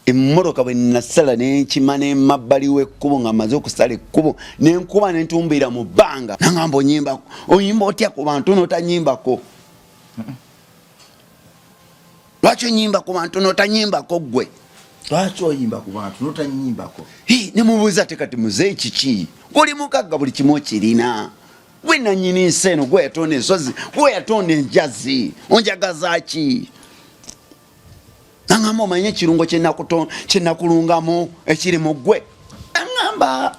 Emmotoka bwe nasala nenkima nemabbali w'ekkubo nga maze okusala ekkubo nenkuba nentumbiira mu bbanga, nangamba onyimbako, oyimba otya ku bantu notanyimbako? Lwaki onyimba ku bantu notanyimbako ggwe? Lwaki oyimba ku bantu notanyimbako? Nemubuuza te kati muzeeyi kiki, goli mugagga buli kimu okirina, gwe nanyini nsi eno, gwe yatonda ensozi, gwe yatonda enjazi, onjagaza ki? Nangamba omanye ekirungo kyenakulungamu ekiri mu ggwe. Nangamba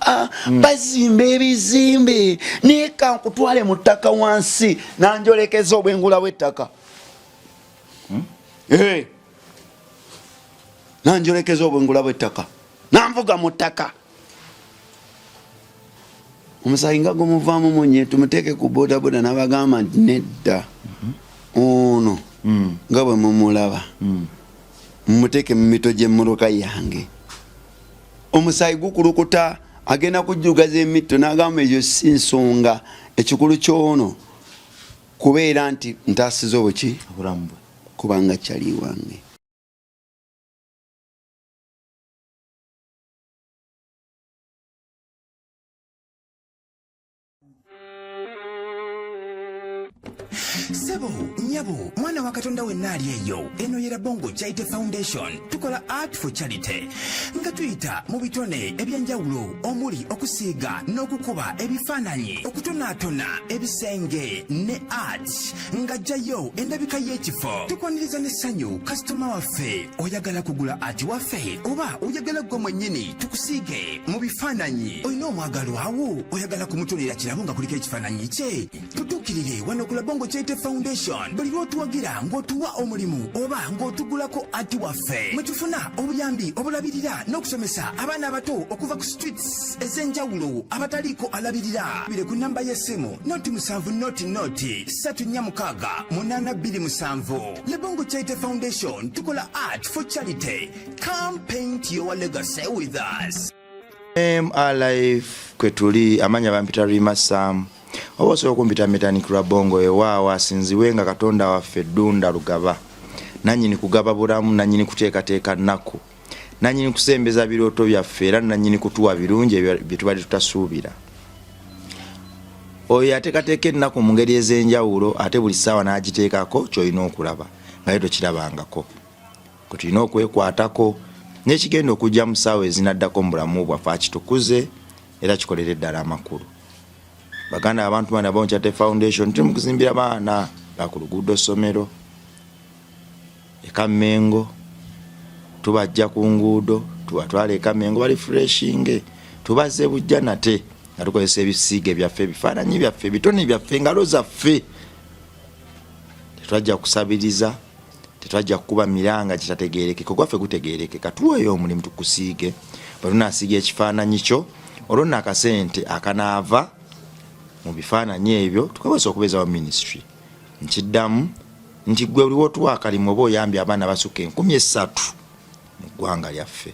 bazimba ebizimbe naye kankutwale mu ttaka wansi, nanjolekeza obwengula bw'ettaka. Nanjolekeza obwengula bw'ettaka, nanvuga mu ttaka, omusaayi nga gumuvaamu munye, tumuteeke ku bodaboda. N'abagamba nti nedda, ono nga bwe mumulaba mumuteeke mu mito gy'emmotoka yange, omusaayi gukulukuta, agenda kujjugaza emitto. N'agamba ekyo si nsonga, ekikulu ky'ono kubeera nti ntaasiza obuki obulamu bwe kubanga kyali wange. Sebo, nyabo, mwana wa Katonda wenna ali eyo, eno ye Rabongo Charity Foundation. Tukola art for charity nga tuyita mu bitone ebyenjawulo omuli okusiiga n'okukuba ebifaananyi, okutonaatona ebisenge ne art ng'ajjayo endabika y'ekifo. Tukwaniriza n'essanyu kasitoma waffe. Oyagala kugula art waffe oba oyagala ggwe mwennyini tukusiige mu bifaananyi? Olina omwagalwawo, oyagala kumutonera kirabo nga kuliko ekifaananyi kye? Tutuukirire wano ku Labongo Charity Foundation. Buli lw'otuwagira ng'otuwa omulimu oba ng'otugulako art waffe, mwe tufuna obuyambi obulabirira n'okusomesa abaana abato okuva ku streets ez'enjawulo abataliiko alabirira. Bire ku namba y'essimu 0 7 0 0 3 4 6 8 2 7. Labongo Charity Foundation, tukola art for charity. Come paint your legacy with us. MR Life kwe tuli. Amanya bampita Rima Sam, oba osobola okumpita Metanik Rabongo. Ewaawo asinziwe nga Katonda waffe Ddunda Lugaba, nannyini kugaba bulamu, nannyini kuteekateeka nnaku, nannyini kusembeza birooto byaffe, era nannyini kutuwa birungi ebyo bye tubadde tutasuubira. Oyo yateekateeka ennaku mu ngeri ez'enjawulo, ate buli ssaawa n'agiteekako ky'olina okulaba nga ye tokirabangako. Kwe tulina okwekwatako n'ekigenda okujja mu ssaawa ezinaddako mu bulamu bwaffe, akitukuze era kikolere ddala amakulu. Baganda, abantu bana Bonchate Foundation tuli mu kuzimbira baana baku luguudo ssomero ekammengo. Tubajja ku nguudo, tubatwala ekammengo, bali freshinge, tubazze bujja nate nga tukozesa ebisiige byaffe, ebifaananyi byaffe, ebitone byaffe, engalo zaffe. Tetwajja kusabiriza, tetwajja kukuba miranga gitategerekeka, ogwaffe gutegerekeka. Tuweeyo omulimu tukusiige, bwe tunaasiiga ekifaananyi kyo, olwo nno akasente akanaava mu bifaananyi ebyo tukakozesa okubeezawo ministry. Nkiddamu nti gwe buli wotuwa akalimu oba oyambye abaana basukka 3000 mu ggwanga lyaffe.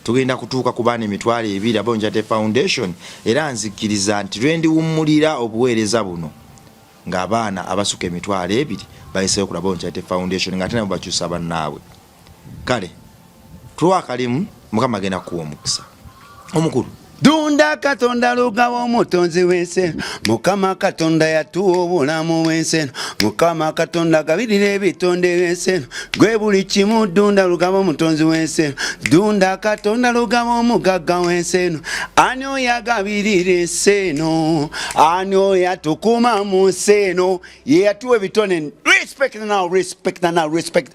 Tugenda kutuuka ku baana 20,000 Abonjate Foundation, era nzikiriza nti lwendiwummulira obuweereza buno ng'abaana abasukka 20,000 bayiseeyo ku Rabongo Charity Foundation, ng'ate nabo bakyusa bannaabwe. Kale tuwa akalimu, Mukama agenda kukuwa omukisa omukulu. Dunda Katonda Lugaba, omutonzi w'ensi. Mukama Katonda yatuwa obulamu bw'ensi eno. Mukama Katonda agabirira ebitonde by'ensi eno, gwe buli kimu. Dunda Lugaba, omutonzi w'ensi eno. Dunda Katonda Lugaba, omugagga w'ensi eno. Ani oyo agabirira ensi eno? Ani oyo atukuma mu nsi eno? Ye yatuwa ebitone. Respect now, respect now, respect.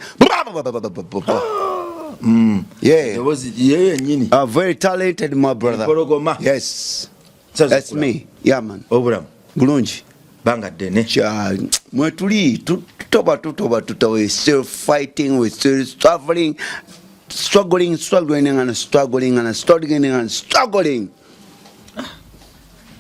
Yeah. Eddoboozi ye yennyini. Very talented, my brother. Empologoma. Yes. Saza. That's me. Yeah, man. Obulamu? Bulungi. Banga ddene. Kya mwetuli tutoba tutoba tutoba. We're still fighting, we're still struggling, struggling, struggling and struggling and struggling and struggling.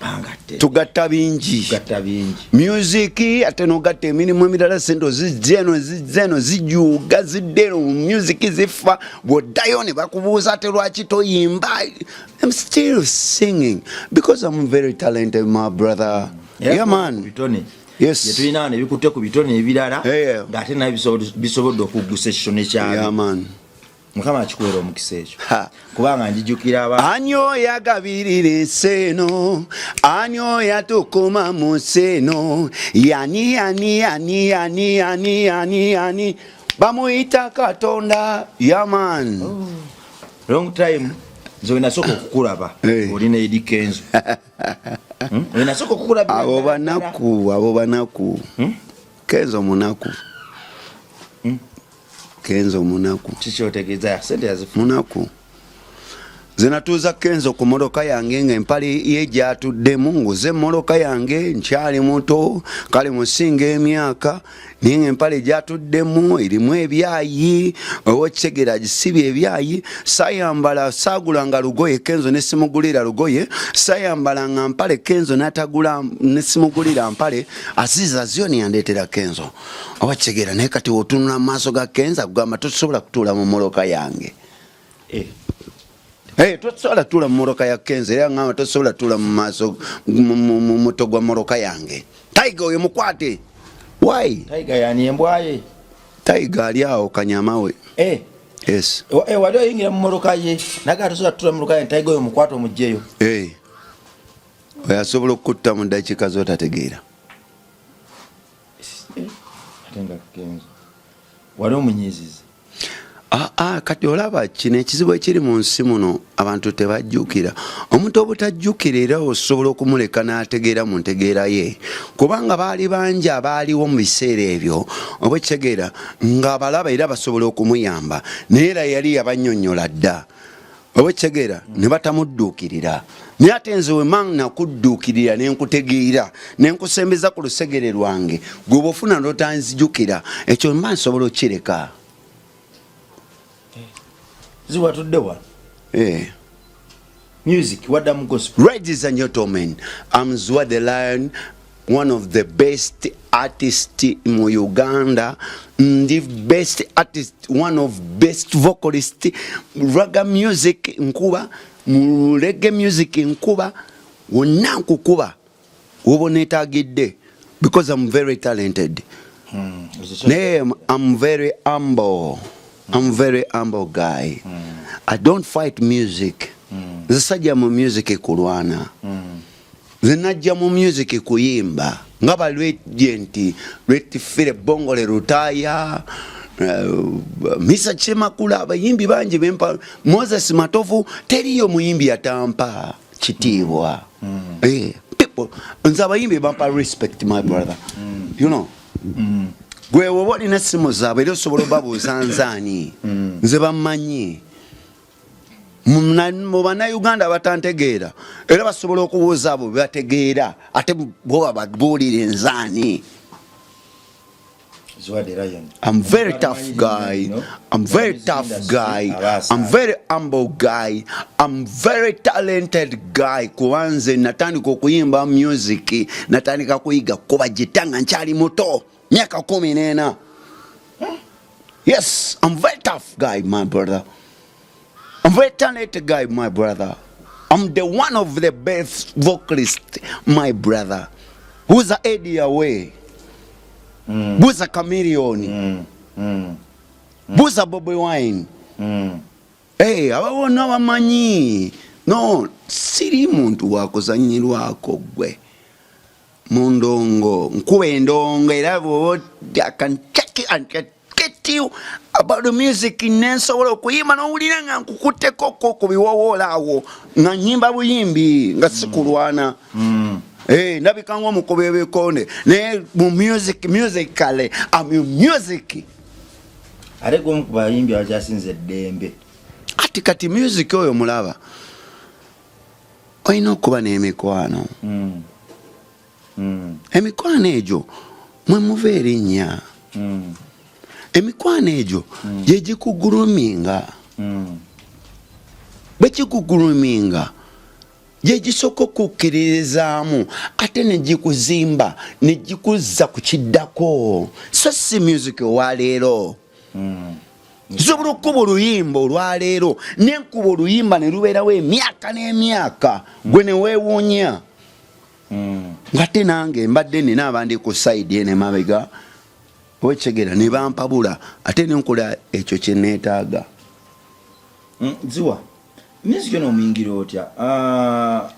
Banga ddene. Tugatta bingi. Gatta bingi. Music ate nogatta emirimu emirala, sente ozijja eno, zijja eno, zijuuga, zidda eno mu music, zifa. Bw'oddayo ne bakubuuza ate lwaki toyimba? I'm still singing because I'm very talented, my brother. Yeah, man. Bitone Yes. byetulina wano ebikutte ku bitone ebirala Yeah. ng'ate nayo bisobodde okuggusa ekitone kyabyo. Yeah, man. Mukama akikuwera omukisa ekyo kubanga njijukira aba ani oyo agabirira ensi eno, ani oyo atukuma mu nsi eno, yani yani yani yani yani yani yani bamuyita Katonda yaman. Oh. Long time nze wenasooka okukulaba hey. Oli ne Eddy Kenzo Wenasooka okukulaba abo banaku, abo banaku. Kenzo munaku. Kenzo munaku. Kikyotegeeza sente yazifuna. Munaku. Nze natuuza Kenzo ku mmotoka yange nga empale ye gyatuddemu, nguze emmotoka yange nkyali muto, kale musinga emyaka, naye nga empale gyatuddemu erimu ebyayi, oba okitegeera agisibye ebyayi. Sayambala, saagulanga lugoye Kenzo ne simugulira lugoye, sayambalanga mpale Kenzo n'atagula ne simugulira mpale. Aziza Zioni yandeetera Kenzo, oba kitegeera. Naye kati wotunula mu maaso ga Kenzo akugamba tosobola kutuula mu mmotoka yange. Hey, tosobola tuula mu mmotoka ya Kenzo, era ngamba tosobola tuula mu maaso mu muto gwa mmotoka yange. Tiger oyo mukwate. Why? Tiger yani embwaye. Tiger ali awo kanyama we. Yes. Wali oyingira mu mmotoka ye naga tosobola tuula mu mmotoka ye, Tiger oyo mukwate omugyeyo. Oyo asobola okukutta mu ddakiika z'otategeera. Ate nga Kenzo wali omunyiiziza. Kati olaba kino ekizibu ekiri mu nsi muno, abantu tebajjukira. Omuntu obutajjukira era osobola okumuleka n'ategeera mu ntegeera ye, kubanga baali bangi abaaliwo mu biseera ebyo, oba ekitegeera ng'abalaba era basobola okumuyamba, naye era yali yabannyonnyola dda, oba ekitegeera ne batamudduukirira. Naye ate nze we mang nakudduukirira ne nkutegeera ne nkusembeza ku lusegere lwange, gwe bw'ofuna n'otanzijukira, ekyo mba nsobola okukireka. Ziwatudde wano. Music wadda mu gospel. Ladies and gentlemen, I'm Zua the Lion, one of the best artists mu Uganda, ndi best artist, one of best vocalist, ragga music nkuba, mu reggae music nkuba, wonna nkukuba, woba oneetagidde, because I'm very talented. Naye I'm very humble. I'm very humble guy. I don't fight music. Nze sajja mu music kulwana. Nze najja mu music kuyimba. Nga ba legend, Leti Fire Bongole Lutaaya, Misa Chemakula, abayimbi bangi bempa, Moses Matovu, teriyo muyimbi atampa kitiibwa. People, nze abayimbi bampa respect, my brother. You know? Gwe woba olina essimu zaabwe era osobola obabuuza nzaani. Nze bammanyi. Mu bannayuganda abatantegeera era basobola okubuuza abo bebategeera, ate bo babuulire nzaani. I'm very tough guy. I'm very tough guy. I'm very humble guy. I'm very talented guy. Kuba nze natandika okuyimba music, natandika kuyiga kuba gita nga nkyali muto, myaka 14. Yes, I'm very tough guy, my brother. I'm very talented guy, my brother. I'm the one of the best vocalist, my brother. Who's a Eddie Away? Who's a Chameleon? Who's a Bobi Wine? Hey, abo bonna bamanyi. No, siri muntu wa kuzannyirwako ggwe. Mu ndongo, nkuba endongo era bw'oba I can check it and get you about the music, nensobola okuyimba n'owulira nga nkukutteko ko ku biwowoola awo nga nnyimba buyimbi nga sikulwana. Ndabika ng'omukubi w'ebikonde, naye mu music, musically, I'm in music. Ate gwe omu ku bayimbi abakyasinze eddembe. Ati kati music oyo mulaba olina okuba n'emikwano. Emikwano egyo mwe muva erinnya. Emikwano egyo gye gikuguluminga. Bwe kikuguluminga gye gisooka okukkiririzaamu, ate ne gikuzimba ne gikuzza ku kiddako. So si music owaleero. Nsobola okukuba oluyimba olwaleero ne nkuba oluyimba ne lubeerawo emyaka n'emyaka, gwe ne weewuunya. Ng'ate nange mbadde nina abandi ku side eno emabega, okyegera ne bampabula, ate ne nkola ekyo kye neetaaga. Ziwa music eno omuyingira otya? Ah,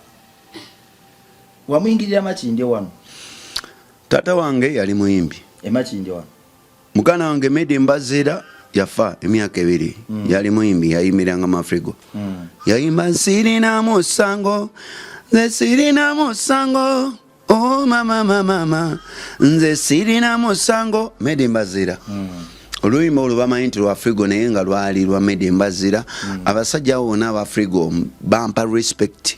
wamuyingirira Makindye wano? Taata wange yali muyimbi. Emakindye wano. Muganda wange Medi Mbazira yafa emyaka 2. Yali muyimbi, yayimbiranga Mafrigo. Yayimba nsirina musango, nze sirina musango, oh mama mama mama, nze sirina musango. Medi Mbazira. Oluyimba olwo bamanyi nti lwa Frigo, naye nga lwali lwa Medi Mbazira. Abasajja abo bonna aba Frigo bampa respect.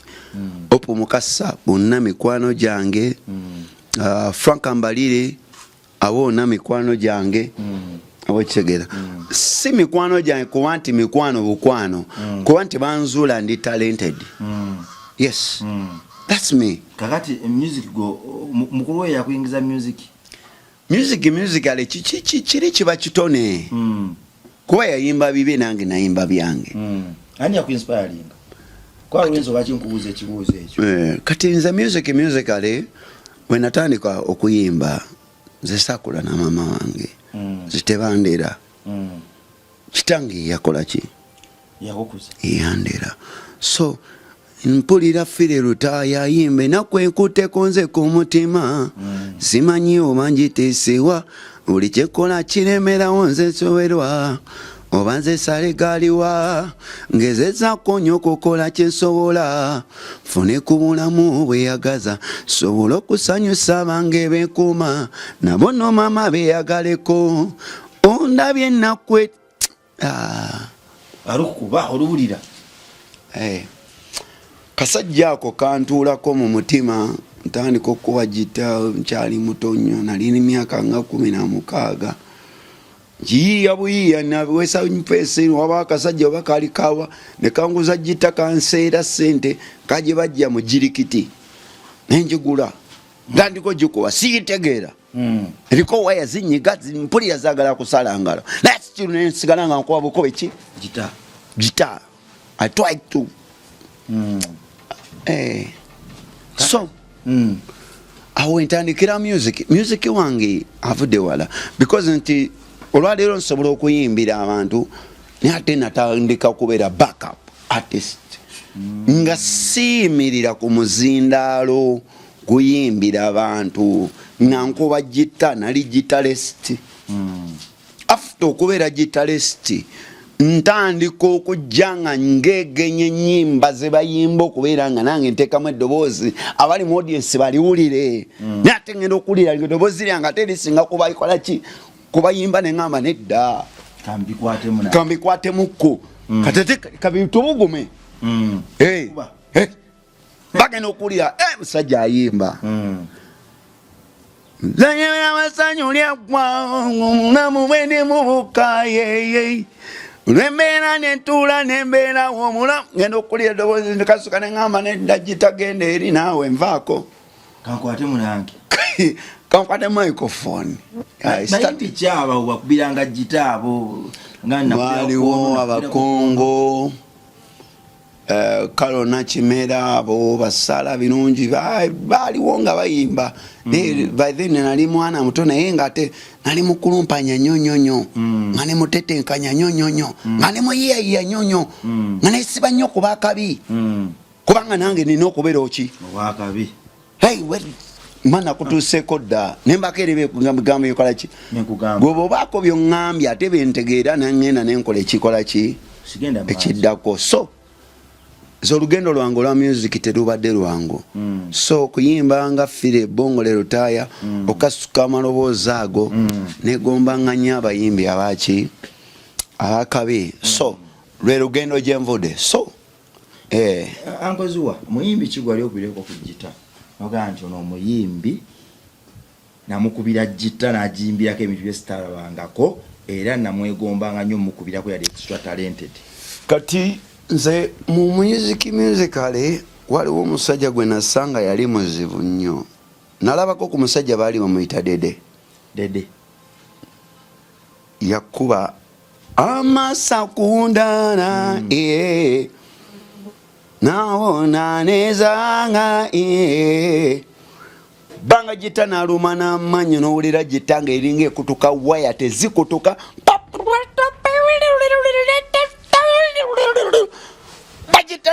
Opo Mukasa, bonna mikwano gyange. Frank Mbalire, abo bonna mikwano gyange. Oba okitegeera, si mikwano gyange kuba nti mikwano bukwano, kuba nti banzuula ndi talented. Yes, that's me. Kakati music go mukulu we yakuyingiza music? Music, musically kiri kiba kitone, kuba yayimba bibe, nange nayimba byange. Ani yakuinspiringa? Kwa lwenzo lwaki nkubuuza ekibuuzo ekyo? Eh, kati nze music, musically bwe natandika okuyimba, nze saakula na maama wange. Nze tebandera. Kitange yakola ki? Yakukuza. Yandera. So mpulira Philly Lutaaya ayimba enaku enkutteko nze ku mutima, simanyi oba ngiteesewa, buli kyekola kiremerawo, nze nsoberwa oba nze sale galiwa, ngezezaako nnyo okukola kyensobola nfune ku bulamu bweyagaza, sobola okusanyusa bange benkuuma nabo no mama beyagaleko ondabye ennaku Ah. Alukuba oluwulira? Eh. Kasajja ako kantuulako mu mutima, ntandika okukuba gita nkyali muto nnyo, nali myaka nga 16, ngiyiiya buyiiya nawesa mpesi waba akasajja oba kaali kawa ne kanguza gita, kanseera sente kaje bajja mu jirikiti nenjigula, ntandika ogikuba, siyitegeera. Eriko waya zinyiga, mpulira zaagala kusala ngalo, naye sikiru nensigala nga nkuba bukobe ki? Gita. Gita. I tried to so awo entandikira music. Music wange avudde wala, because nti olwaleero nsobola okuyimbira abantu, naye ate natandika kubeera backup artist nga siyimirira ku muzindaalo kuyimbira abantu, nga nkuba gita, nali guitarist. After okubeera guitarist, ntandika okujja nga ngegenya ennyimba ze bayimba, okubeera nga nange nteekamu eddoboozi abali mu audience baliwulire. Naye ate ngenda okuwulira eddoboozi lyange ate lisinga kubakola ki, kubayimba, neŋŋamba nedda. Kambikwatemu na. Kambikwatemukko katete kabitubugume. Eh, Kuba. eh, bagenda okuwulira, eh, musajja ayimba. Masanyu lyaggwa omulamu bwe ndi mubuka yeye lwembeera netuula nembeerawo omulamu, ngenda okuwulira eddoboozi ndikasuka neŋŋamba nedda, gitagenda eri naawe nvaako. Kankwate munange. Kankwate microphone. Bayimbi kyaba wakubiranga gita abo nga Waliwo abakongo, Kalona Kimera, abo basala birungi baaliwo nga bayimba. Naye by then nali mwana muto, naye nga ate nali mukulumpanya nnyo nnyo nnyo, nga ne mutetenkanya nnyo nnyo nnyo, nga ne muyiyayiya nnyo nnyo, nga nesiba nnyo ku bakabi, kubanga nange nina okubeera oki? Owakabi. Hey, well, mana kutuuseeko dda nembako eri begambo ekola ki? Nenkugamba. Gwe bw'obaako byoŋŋambye ate bentegeera, naŋŋenda nenkola ekikola ki? Sigenda maaso. Ekiddako. So nze olugendo lwange olwa music terubadde lwangu. So okuyimba nga Philly Bongole Lutaaya, okasuka amaloboozi ago, negombanga nnyo abayimbi abaki abakabi. So lwe lugendo gyenvudde. So Uncle Ziwa, muyimbi ki gwali okubireko ku gita nogaa nti ono omuyimbi namukubira gita n'agiyimbirako ebintu byesitalabangako era namwegombanga nnyo mukubirako, yali extra talented? Kati nze mu music, musically waliwo omusajja gwe nasanga yali muzibu nnyo. Nalabako ku musajja baali bamuyita Dede. Dede. Yakuba amasakundana nawona nezanga banga gita naluma n'amannyo, n'owulira gita ng'eringa ekutuka waya tezikutuka.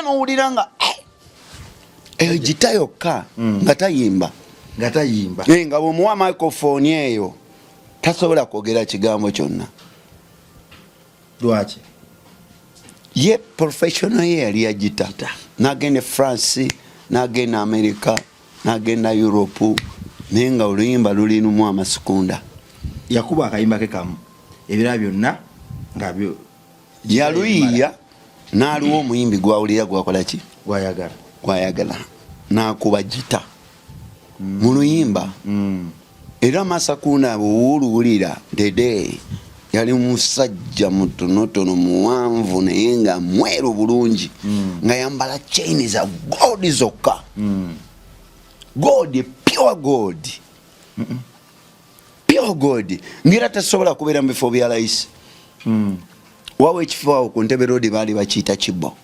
N'owulira nga eyo gita yokka nga tayimba. Nga tayimba. Nga bw'omuwa microphone eyo tasobola kwogera kigambo kyonna. Lwaki? Ye professional ye yali ya gita. Nagenda e France, nagenda America, nagenda Europe, naye nga oluyimba lulinumu amasikunda. Yakuba akayimba ke kamu, ebirala byonna nga byo Yaluyiiya n'aliwo omuyimbi gwawulira gwakola ki? Gwayagala. Gwayagala, n'akuba gita mu luyimba. Era Masakunda bw'oluwulira dede, yali musajja mutonotono, muwanvu, naye nga mweru bulungi, nga yambala chain za gold zokka, gold, pure gold, pure gold, ngaera tasobola kubeera mu bifo bya layisi. Wawa ekifo awo ku Ntebe Road, baali bakiyita Kibbo.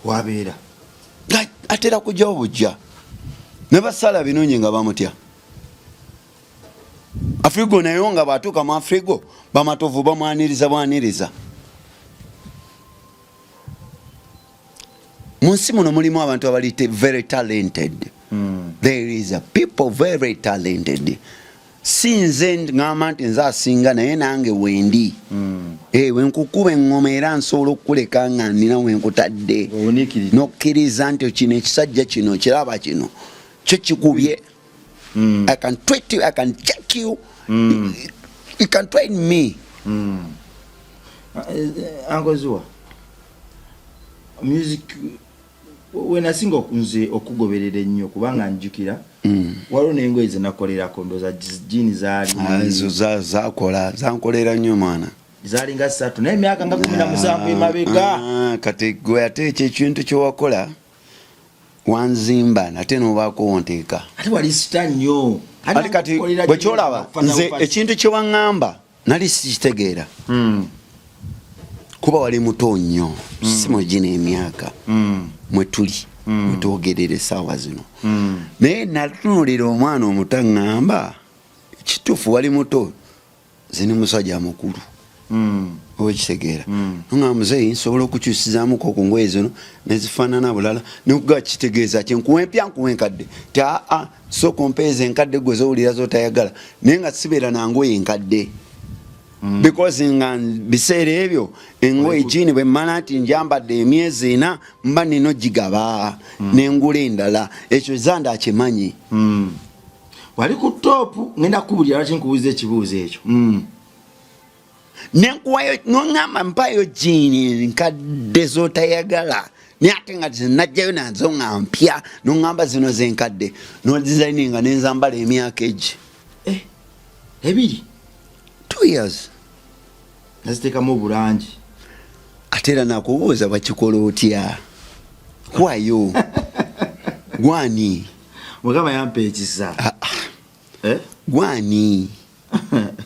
Wabeera. Nga atera kujjawo bujja ne basala binungi nga bamutya. Afrigo naye nga bwatuuka mu Afrigo, bamatovu bamwaniriza bwaniriza. Mu nsi muno mulimu abantu abali very talented. There is a people very talented. Si nze ŋŋamba nti nze asinga, naye nange wendi. Wenkukuba eŋŋoma era nsobola okukuleka nga nina wenkutadde. Owuniikiridde. Nokkiriza nti kino ekisajja kino kiraba kino kyo kikubye. I can treat you, I can check you. You can train me. Uncle Zziwa, music wenasinga nze okugoberera ennyo, kubanga njukira waliwo n'engoye zenakolerako, ndooza jean zaali Ah, ezo zakola zankolera nnyo, mwana. Zaali nga 3, naye emyaka nga 17 emabega. Ah, kati gwe ate ekyo ekintu kyewakola wanzimba nate nobaako wonteeka. Ate wali sita nnyo. Ate kati bwe kyolaba nze ekintu kyewaŋŋamba nali sikitegeera, kuba wali muto nnyo, si mugina emyaka mwe tuli mwetwogerera essaawa zino. Naye natunuulira omwana omuto, aŋŋamba kituufu, wali muto, nze ni musajja mukulu, oba ekitegeera nga muzeeyi nsobola okukyusizaamuko ku ngoye zino nezifaanana bulala. Nekuga kitegeeza ki nkuwa empya, nkuwa enkadde? Ti aa, sooka ompeeza enkadde gwe zowulira zotayagala, naye nga sibeera na ngoye enkadde, because nga biseera ebyo engoye jean bwe mmala nti njambadde emyezi 4, mba nina ogigaba nengula endala. Ekyo zanda akimanyi. Wali ku top. Ngenda kukubulira lwaki nkubuuza ekibuuzo ekyo. Nenkuwayo noŋamba mpayo jean nkadde zotayagala, naye ate nga zinajjayo nazo nga mpya, noŋamba zino zenkadde, nodesigninga nenzambala emyaka egi. Eh, 2. 2 years. Naziteekamu obulangi. Ate era nakubuuza, bakikola otya? Kwayo gwani? Mukama yampa ekisa. Ah, ah. Eh? Gwani?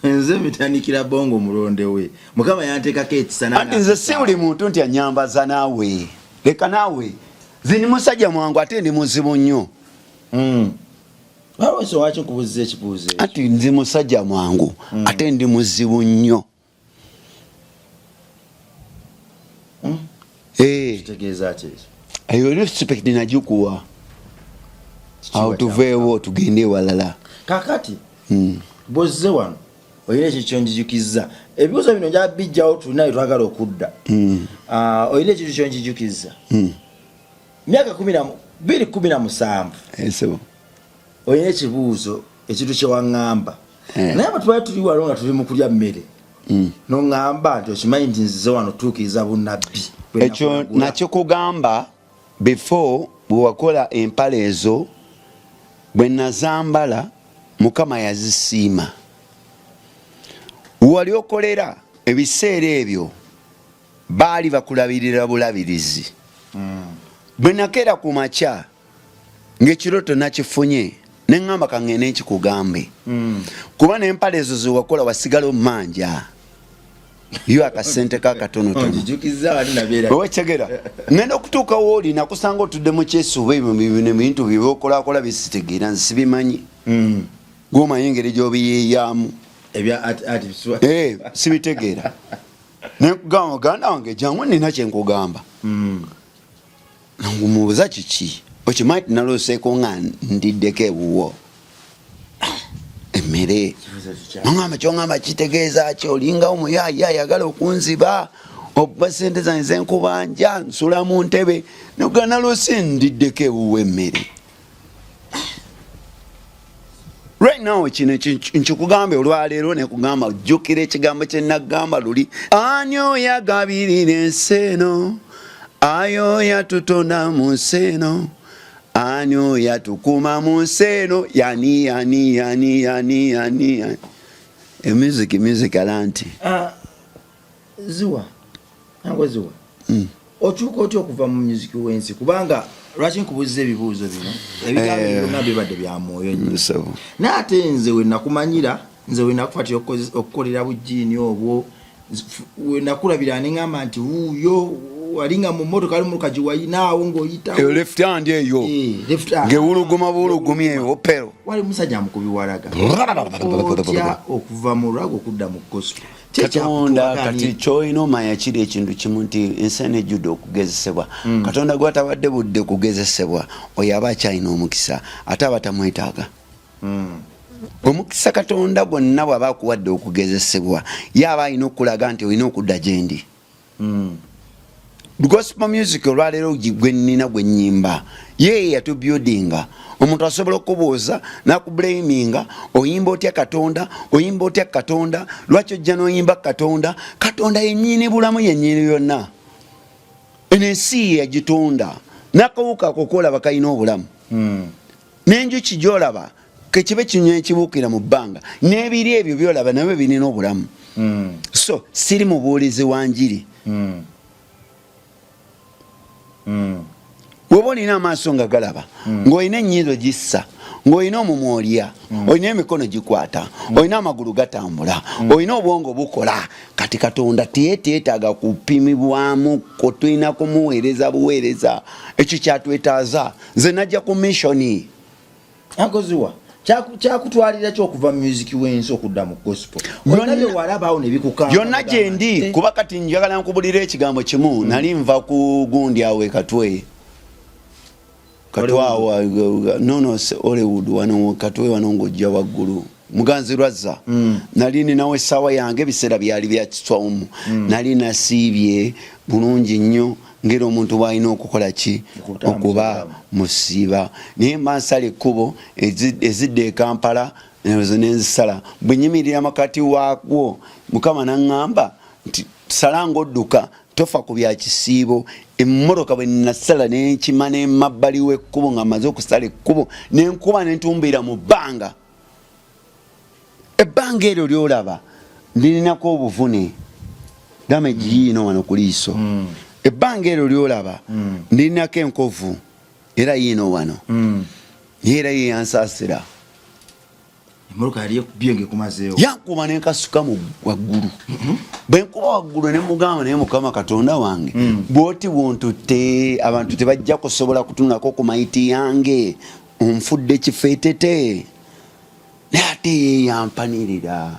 Nze mitandikira bongo mulonde we, Mukama yanteekako ekisa. Anti nze si buli muntu nti anyambaza. Naawe leka naawe, nze ndi musajja mwangu ate ndi muzibu nnyo. Waliwo waki nkubuuziza ekibuuzo ekyo. Anti nzi musajja mwangu ate ndi muzibu nnyo. Eh, Kitegeeza ki ekyo? Eyo respect nagikuwa awo, tuveewo tugende ewalala. Kakati bwozze wano olina ekyo kyonjijukizza. Ebibuuzo bino nja bijjawo, tulina twagala okudda. Ah, olina ekintu kyonjijukizza. Myaka 2017. Esebo. Olina ekibuuzo, ekintu kyewaŋŋamba. Eh. Naye bwe tubali tuli wano nga tuli mu kulya mmere, noŋŋamba nti okimanyi nti nzize wano tuukiriza bunnabbi bwe Ekyo nakulagula. Nakikugamba before bwe wakola empale ezo. Bwe nazambala Mukama yazisiima. Wali okolera ebiseera ebyo baali bakulabirira bulabirizi. Bwe nakeera ku makya ng'ekiroto nakifunye, neŋŋamba kaŋŋende nkikugambe, kuba n'empale ezo zewakola wasigala omumanja yo akasente kakatonotono. Onjijukizza wali nabeera. Owekegera ngenda okutuuka wooli nakusanga otudde mu kyesuuba, ebyo bino ebintu byebokolakola bisitegeera, nze sibimanyi. Gwomanyi engeri gyobiyiiyaamu. Ebya art Eh, sibitegeera. Nekugamba muganda wange jangu nina kyenkugamba. Ngumubuuza kiki, okimanyi ti nalooseeko nga ndiddeko ewuwo emmere. Nongamba kyongamba kitegeeza ki? Olinga omuyaaya ayagala okunziba oba sente zange zenkubanja, nsula mu ntebe. Noga naloose ndiddeko ewuwo emmere. Right now kino nkikugambe olwaleero, nekugamba ojjukira ekigambo kyenagamba luli, ani oyo agabirira ensi eno, ayo yatutonda mu nsi eno, ani oyo atukuuma mu nsi eno, yani yani yani yani yani yani. Music music alanti. Ah, ziwa nange ziwa. Okyuka otya okuva mu music w'ensi? Kubanga lwaki nkubuuziza ebibuuzo bino, ebigambo Eh. byonna bibadde bya mwoyo nnyo. So, naye ate nze wenakumanyira, nze wenakufatira okukolera bujiini obwo, wenakulabira neŋamba nti wuuyo walinga mu motoka, ali mumotoka giwayinaawo ng'oyitawo. Eyo left hand eyo. Eh, left hand. Ngewuluguma bulugumi eyo opero. Wali musajja mukubi walaga otya okuva mu ragga okudda mu gospel? Katonda kati kyolina omanya kiri ekintu kimu nti ensi eno ejjudde okugezesebwa. Katonda gwatawadde budde kugezesebwa, oyo aba akyalina omukisa, ate aba tamwetaaga. Omukisa Katonda gwonna bw'aba akuwadde okugezesebwa, ye aba alina okulaga nti olina okudda gyendi. Gospel music olwaleero gwe nnina, gwe nnyimba, ye yatubuildinga. Omuntu asobola okubuuza nakublaminga, oyimba otya Katonda, oyimba otya Katonda, lwaki ojja n'oyimba Katonda? Katonda yennyini bulamu, yennyini byonna. Eno ensi ye yagitonda, n'akawuka ako koolaba kalina obulamu, n'enjuki gyolaba kekibe kinyonyi ekibuukira mu bbanga, n'ebiri ebyo byolaba nabyo birina obulamu. So siri mubuulizi wa njiri. Bw'oba olina amaaso nga galaba, ng'olina ennyindo gissa, ng'olina omumwa olya, olina emikono gikwata, olina amagulu gatambula, olina obwongo bukola, kati Katonda teyeteetaaga kupimibwamu ko, tulina kumuweereza buweereza. Ekyo kyatwetaaza. Nze najja ku missioni. Akoziwa kyakutwalira ki okuva mu music w'ensi okudda mu gospel? Olina bye walabaawo ne bikukanga? Yonna gyendi. Kuba kati njagala nkubulira ekigambo kimu. Nali nva ku gundi awo ekatwe katwawo, nono Hollywood wano Katwe wano, ng'ojja waggulu Muganzi Lwazza. Nali ninawo essaawa yange, ebiseera byali bya kiswawumu. Nali nasiibye bulungi nnyo ngeri omuntu bw'alina okukola ki, Okutambuza okuba obulamu. Musiiba, naye mba nsala ekkubo ezidda e Kampala, ezo nenzisala. Bwe nyimirira makati waakwo, Mukama naŋŋamba nti sala ng'odduka, tofa ku bya kisiibo. Emmotoka bwe nasala nenkima nemabbali w'ekkubo, nga maze okusala ekkubo, nenkuba nentumbiira mu bbanga. Ebbanga eryo lyolaba ndirinako obuvune, damage yiino wano ku liiso. Ebbanga eryo lyolaba ndirinako enkovu, era yiino wano. Naye era ye yansaasira. Emmotoka yali ekubye ng'ekumazeewo? Yankuba nenkasuka mu waggulu. Bwe nkuba waggulu ne mugamba, naye Mukama Katonda wange, bw'oti bwontutte, abantu tebajja kusobola kutunulako ku mayiti yange, onfudde kifeetete. Naye ate ye yampanirira.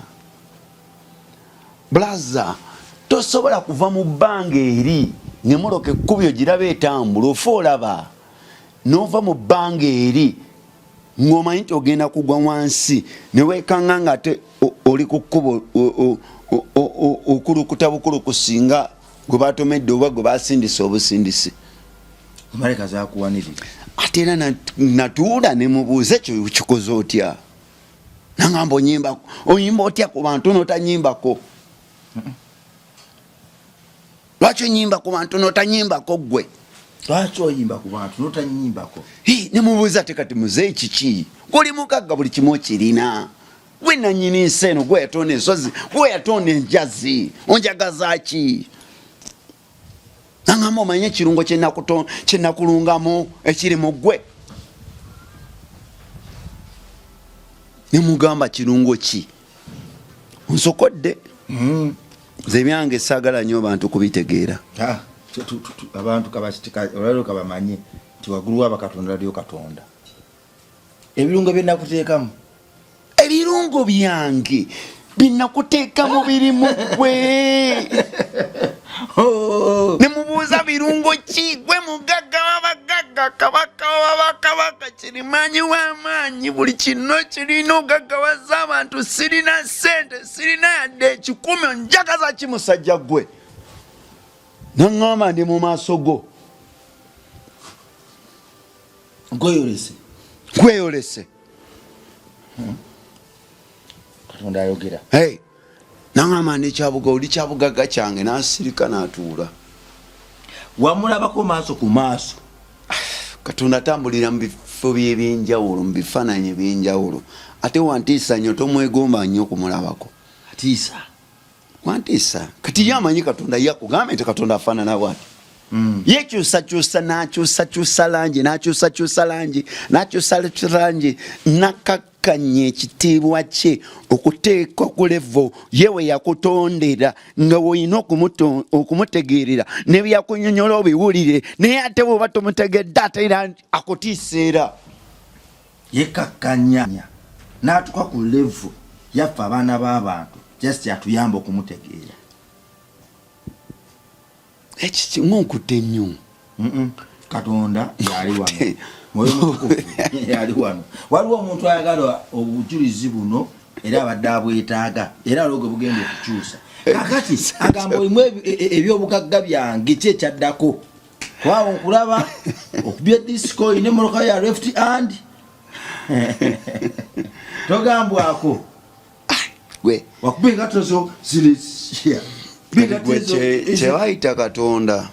Blaza, tosobola kuva mu bbanga eri nemoloka ekkubi ogiraba etambula, ofa olaba n'ova mu bbanga eri ng'omanyi nti ogenda kugwa wansi, newekanga nga ate oli ku kkubo okulukuta bukulukusinga gwe batomedde oba gwe basindise obusindisi. Malayika zakuwanirira. Ate era natuula ne mubuuza, ekyo kikoze otya? Nangamba, onyimba, oyimba otya ku bantu notanyimbako? Lwaki onyimba ku bantu notanyimbako ggwe? Lwaki oyimba ku bantu notanyimbako? Nemubuuza ate kati, muzeeyi, kiki? Goli mugagga, buli kimu okirina, gwe nanyini nsi eno, gwe yatonda ensozi, gwe yatonda enjazi, onjagaza ki? Nangamba, omanye ekirungo kyenakulungamu ekiri mu ggwe? Nemugamba, kirungo ki? Nsokodde. Nze ebyange saagala nnyo bantu kubitegeera. Ah, abantu olwaliro kabamanye nti waggulu waba Katonda lyo Katonda, ebirungo byenakuteekamu. Ebirungo byange. Binakuteekamu birimu gwe. Oh. Ne mubuuza birungo ki gwe mugagga w'abagagga, kabaka w'abakabaka, kirimaanyi w'amaanyi, buli kino kirina ogaggawaza abantu, sirina ssente, sirina yadde ekikumi, onjagaza ki musajja gwe? Naŋŋamba ndi mu maaso go. Gweyolese. Gweyolese. Katonda ayogera. Hey. Naŋŋamba ndi kyabuga, oli kyabugagga kyange, n'asirika n'atuula. Wamulabako maaso ku maaso? Katonda atambulira mu bifo by'ebyenjawulo, mu bifaananyi eby'enjawulo, ate wantiisa nnyo, tomwegomba nnyo kumulabako. Atiisa. Wantiisa. Kati ye amanyi Katonda, ye akugambe nti Katonda afaanana bw'ati. Yekyusakyusa, n'akyusakyusa langi, n'akyusakyusa langi, n'akyusakyusa langi, n'akkakkanya ekitiibwa kye okuteeka ku levo ye we yakutondera, nga w'olina okumutegeerera ne bye yakunyonyola obiwulire, naye ate bw'oba tomutegedde ate era akutiisa era. Yekkakkanya n'atuuka ku levo yaffe abaana b'abantu, just atuyamba okumutegeera. Ekiki ng'onkutte nnyo. Katonda yali wano, Mwoyo Mutukuvu yali wano. Waliwo omuntu ayagala obujulizi buno era abadde abwetaaga, era waliwo gwe bugenda okukyusa. Kakati agamba olimu ebyobugagga byange, ki ekyaddako? Kwawo nkulaba okubye disco, olina emmotoka ya left hand, togambwako. Gwe. Wakuba engatto zo ziri Gwe kyebayita Katonda.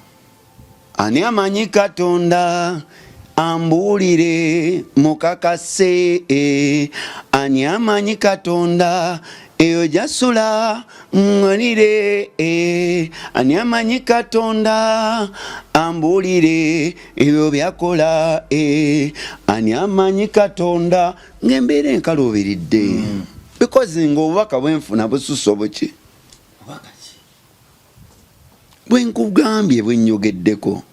Ani amanyi Katonda ambuulire mukakase? Ani amanyi Katonda eyo gyasula ŋŋanire? Ani amanyi Katonda ambuulire ebyo byakola? Ani amanyi Katonda? Ng'embeera enkaluubiridde, because ng'obubaka bwenfuna bususse obuki bwenkugambye bwenyogeddeko.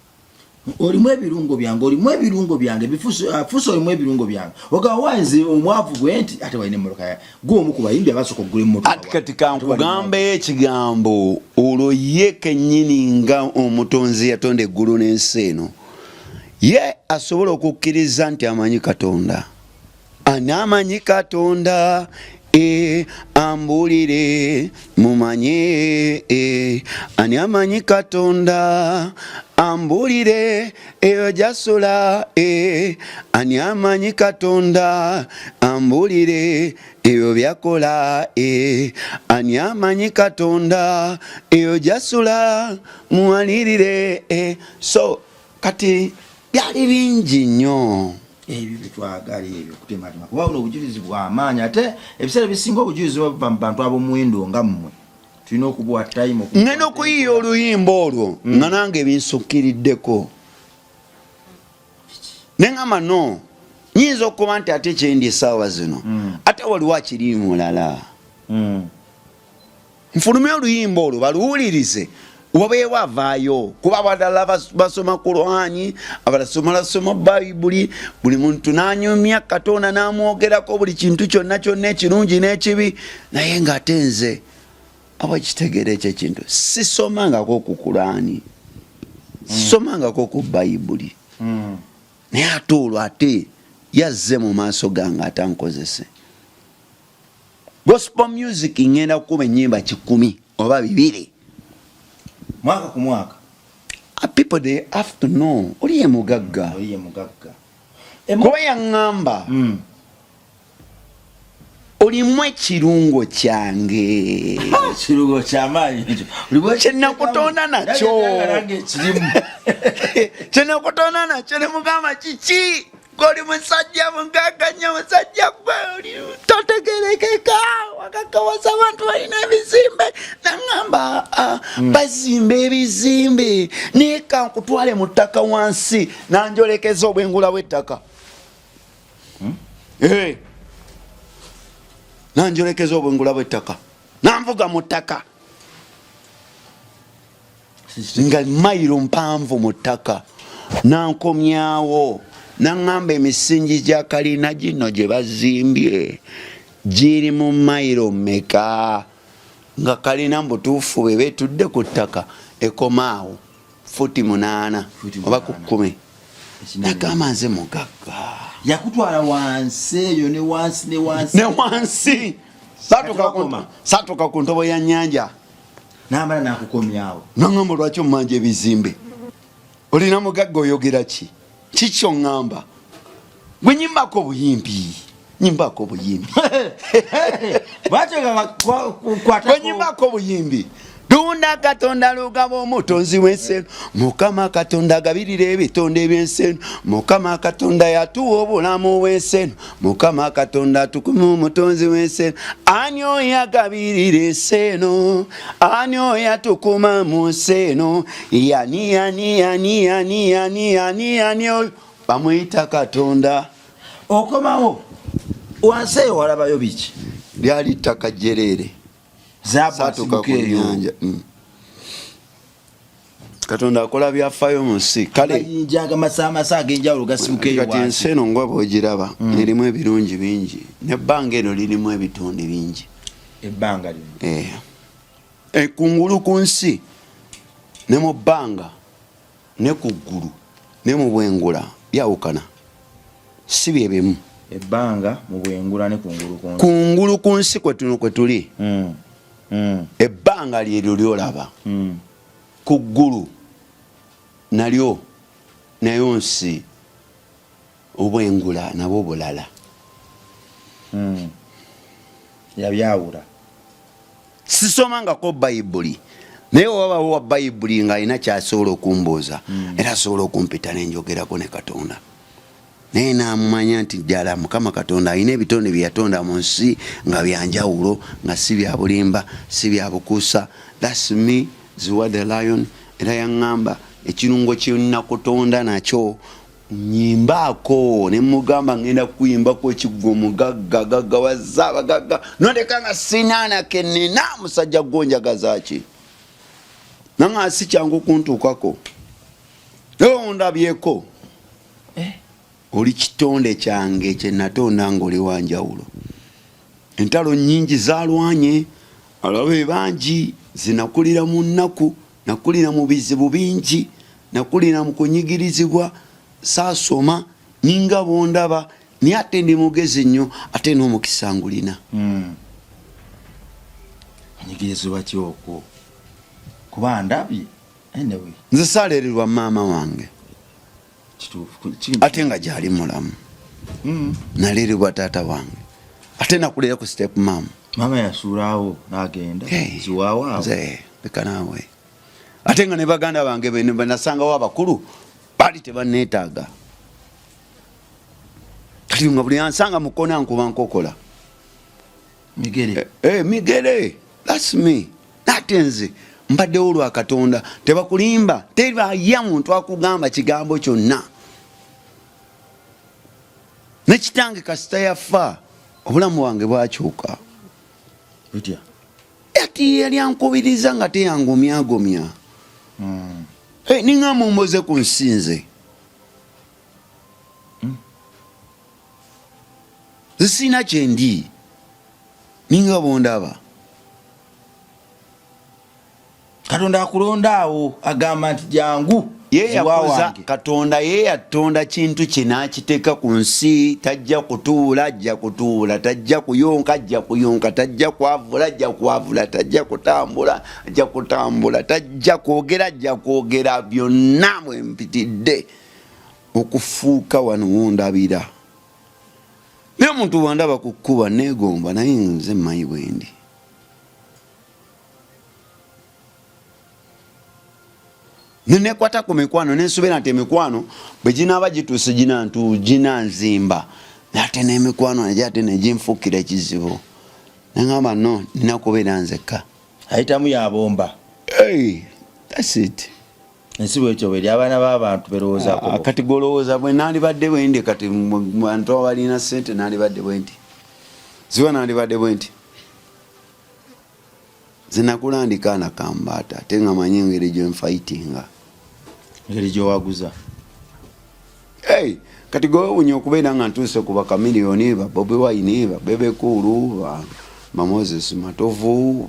Olimu ebirungo byange, olimu ebirungo byange, bifuuse, olimu ebirungo byange. Ogamba wanze omwavu bwe nti, ate walina emmotoka, gwe omu ku bayimbi abasooka okugula emmotoka. Ati kati kankugambeyo ekigambo olwo, ye kennyini nga omutonzi yatonda eggulu n'ensi eno, ye asobola okukkiriza nti amanyi Katonda. Ani amanyi Katonda? Ambuulire mumanye. Ani amanyi Katonda ambuulire eyo gyasula? Ani amanyi Katonda ambuulire ebyo byakola? Ani amanyi Katonda eyo gyasula muwanirire? So kati byali bingi nnyo. Ebyo byetwagala, ebyo kutematema, kuba buno obujulizi bw'amaanyi, ate ebiseera ebisinga obujulizi buva mu bantu ab'omuwendo nga mmwe, tulina okubuwa time. Ngenda okuyiiya oluyimba olwo nga nange binsukkiriddeko, neŋamba no nyinza okuba nti ate kyendi essaawa zino, ate waliwo akiri mulala. Nfulumye oluyimba olwo baluwulirize, wabeewo avaayo, kuba abalala basoma Kurani, abalala basoma Bayibuli, buli muntu n'anyumya Katonda n'amwogerako buli kintu kyonna kyonna ekirungi n'ekibi, naye ng'ate nze abakitegeera ekyo ekintu sisomangako ku Kurani, sisomangako ku Bayibuli, naye ate olwo ate yazze mu maaso gange ate ankozese. Gospel music ngenda kukuba ennyimba 100 oba 200 mwaka ku mwaka. People, they have to know oli ye mugagga. Oli ye mugagga. Kuba yaŋŋamba, olimu ekirungo kyange. Kirungo kyamaanyi ekyo. Kyenakutonda nakyo. Nange ekirimu. Kyenakutonda nakyo. Ne mugamba kiki? Goli musajja mugagga nnyo, musajja gwe oli totegerekeka, wagaggawasa abantu, balina ebizimbe. Naŋŋamba, bazimba ebizimbe, naye kankutwale mu ttaka wansi, nanjolekeza obwengula bw'ettaka. Nanjolekeza obwengula bw'ettaka, nanvuga mu ttaka nga mayiro mpanvu mu ttaka, nankomyawo, naŋŋamba emisingi gya kalina gino gye bazimbye. Giri mu mayiro meka nga kalina mubutuufu bweba etudde ku ttaka ekomaawo futi 8 oba ku 10. Nagamba nze mugagga. Yakutwala wansi eyo ne wansi ne wansi ne wansi. Satuka ku ntobo ya nnyanja. Namala nakukomyawo. Nangamba lwaki omumanja ebizimbe? Olina mugagga oyogera ki? Kiki oŋŋamba? Gwe nyimbako obuyimbi. Nyimbako obuyimbi. Gwe nyimbako obuyimbi. Tunda Katonda lugaba omutonzi w'ensi eno. Mukama Katonda agabirira ebitonde by'ensi eno. Mukama Katonda yatuwa obulamu bw'ensi eno. Mukama Katonda atukume omutonzi w'ensi eno. Ani oyo agabirira ensi eno? Ani oyo atukuma mu nsi eno? Yani, yani, yani, yani, yani, yani, yani oyo? Bamuyita Katonda. Okomawo wansi eyo walabayo biki? Lyali ttaka jjereere. Saatuka ku nnyanja. Katonda akola byafaayo mu nsi. Kale amayinja agamasaamasa ag'enjawulo gasibuka eyo kati ensi eno nga bw'ogiraba erimu ebirungi bingi, n'ebbanga eryo lirimu ebitonde bingi. Ebbanga lino. Kungulu ku nsi ne mu bbanga ne ku ggulu ne mu bwengula byawukana, si bye bimu. Ebbanga mu bwengula ne kungulu ku nsi. Kungulu ku nsi kwe tuli. Ebbanga lyeryo ly'olaba. Ku ggulu nalyo nayo nsi, obwengula nabwo bulala. Yabyawula. Sisomangako Bayibuli, naye wabawo wa Bayibuli ng'alina ky'asobola okumbuuza, era asobola okumpita ne njogerako ne Katonda. Naye naamumanya nti ddala Mukama Katonda alina ebitonde bye yatonda mu nsi nga bya njawulo, nga si bya bulimba, si bya bukuusa. That's me, Ziwa the Lion. Era yaŋŋamba ekirungo kye nakutonda nakyo nyimbaako, ne mugamba ngenda kuyimbako ekiggo omugagga gaggawaza abagagga, nondeka nga sinaana ke nnina, musajja gw'onjagaza ki? Nanga si kyangu kuntuukako, naye ondabyeko. Oli kitonde kyange kye natonda ng'oli wa njawulo. Entalo nnyingi zaalwanye, abalabe bangi, zinakulira mu nnaku, nakulira mu bizibu bingi, nakulira mu kunyigirizibwa, saasoma, ninga bw'ondaba, naye ate ndi mugezi nnyo, ate n'omukisa ngulina. Onyigirizibwa ki okwo? Kuba ndabye. Anyway. Nze saaleererwa maama wange. Ate nga gyali mulamu. Naleerebwa taata wange. Ate nakulira ku step mom. Maama yasuulaawo n'agenda. Ziwaawo awo. Nze leka naawe. Ate nga ne baganda bange be nasangawo abakulu baali tebanneetaaga. Kati nga buli ansanga mu kkoona nkuba nkokola. Migere. Migere. That's me. Ate nze mbaddewo lwa Katonda. Tebakulimba, tebaya muntu akugamba kigambo kyonna. Ne kitange kasita yafa, obulamu bwange bwakyuka. Butya? Ati yali ankubiriza nga teyangomyagomya. Ninga mumboze ku nsi nze. Nze sirina kye ndi, ninga bw'ondaba. Katonda akulonda awo agamba nti jangu. Ye yakoza Katonda ye yatonda kintu kye n'akiteeka ku nsi, tajja kutuula, ajja kutuula, tajja kuyonka, ajja kuyonka, tajja kwavula, ajja kwavula, tajja kutambula, ajja kutambula, tajja kwogera, ajja kwogera, byonna bwe mpitidde okufuuka wano wondabira. Naye omuntu bw'andaba ku kkuba neegomba, naye nze mmanyi bwe ndi. Nenekwata ku mikwano nensuubira nti emikwano bwe ginaaba gituuse ginanzimba, ate n'emikwano nagyo ate neginfuukira ekizibu. Nengamba no, nina kubeera nzekka. Ayitamu yabomba. Hey, that's it. Ensi bwetyo bweri, abaana b'abantu berowoozaako. Kati gw'olowooza bwe nandibadde bwe ndi, kati bantu abalina ssente nandibadde bwe nti, ziba nandibadde bwe nti. Nze nakula ndi kaana kambaata, ate nga manyi engeri gye nfayitinga. Engeri gy'owaguza. Hey, kati gwewunya okubeera nga ntuuse ku bakamiliyoni, ba Bobi Wine, ba Bebe Cool, ba Moses Matovu,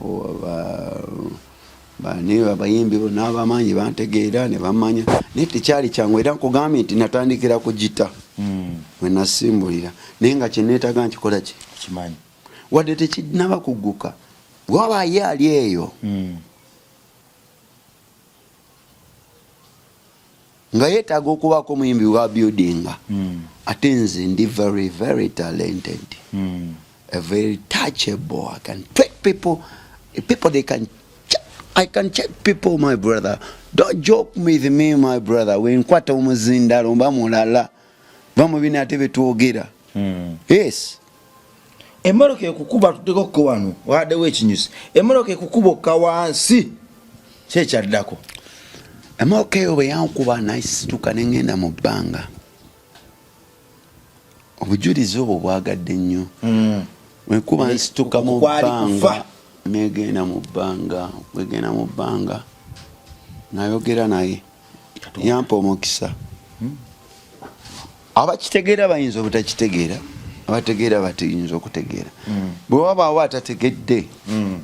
bani, abayimbi bonna abamanyi bantegeera ne bamanya, naye tekyali kyangu. Era nkugambye nti natandikira ku gita mwe nasimbulira, naye nga kyeneetaaga nkikola ki kimanyi wadde tekinaba kugguka, waba ye ali eyo nga yeetaaga okubaako omuyimbi wa buildinga, ate nze ndi very very talented, a very touchable. I can trick people, people they can I can check people. My brother, don't joke with me, my brother. Wenkwata omuzindalo mba mulala, bamubina ate betwogera. Yes. Emmotoka ekukuba, tutekokko wano waddewo ekinyusi, emmotoka ekukuba okka wansi, kyekyaddako? Emmotoka eyo bwe yankuba, nasituka neŋŋenda mu bbanga. Obujulizi obwo bwagadde nnyo. Wekuba nsituka mu Kwali bbanga, kufa. Negenda mu bbanga, wegenda mu bbanga, nayogera naye, yampa omukisa. Abakitegeera bayinza obutakitegeera, abategeera batiyinza okutegeera. Bwe wabaawo atategedde,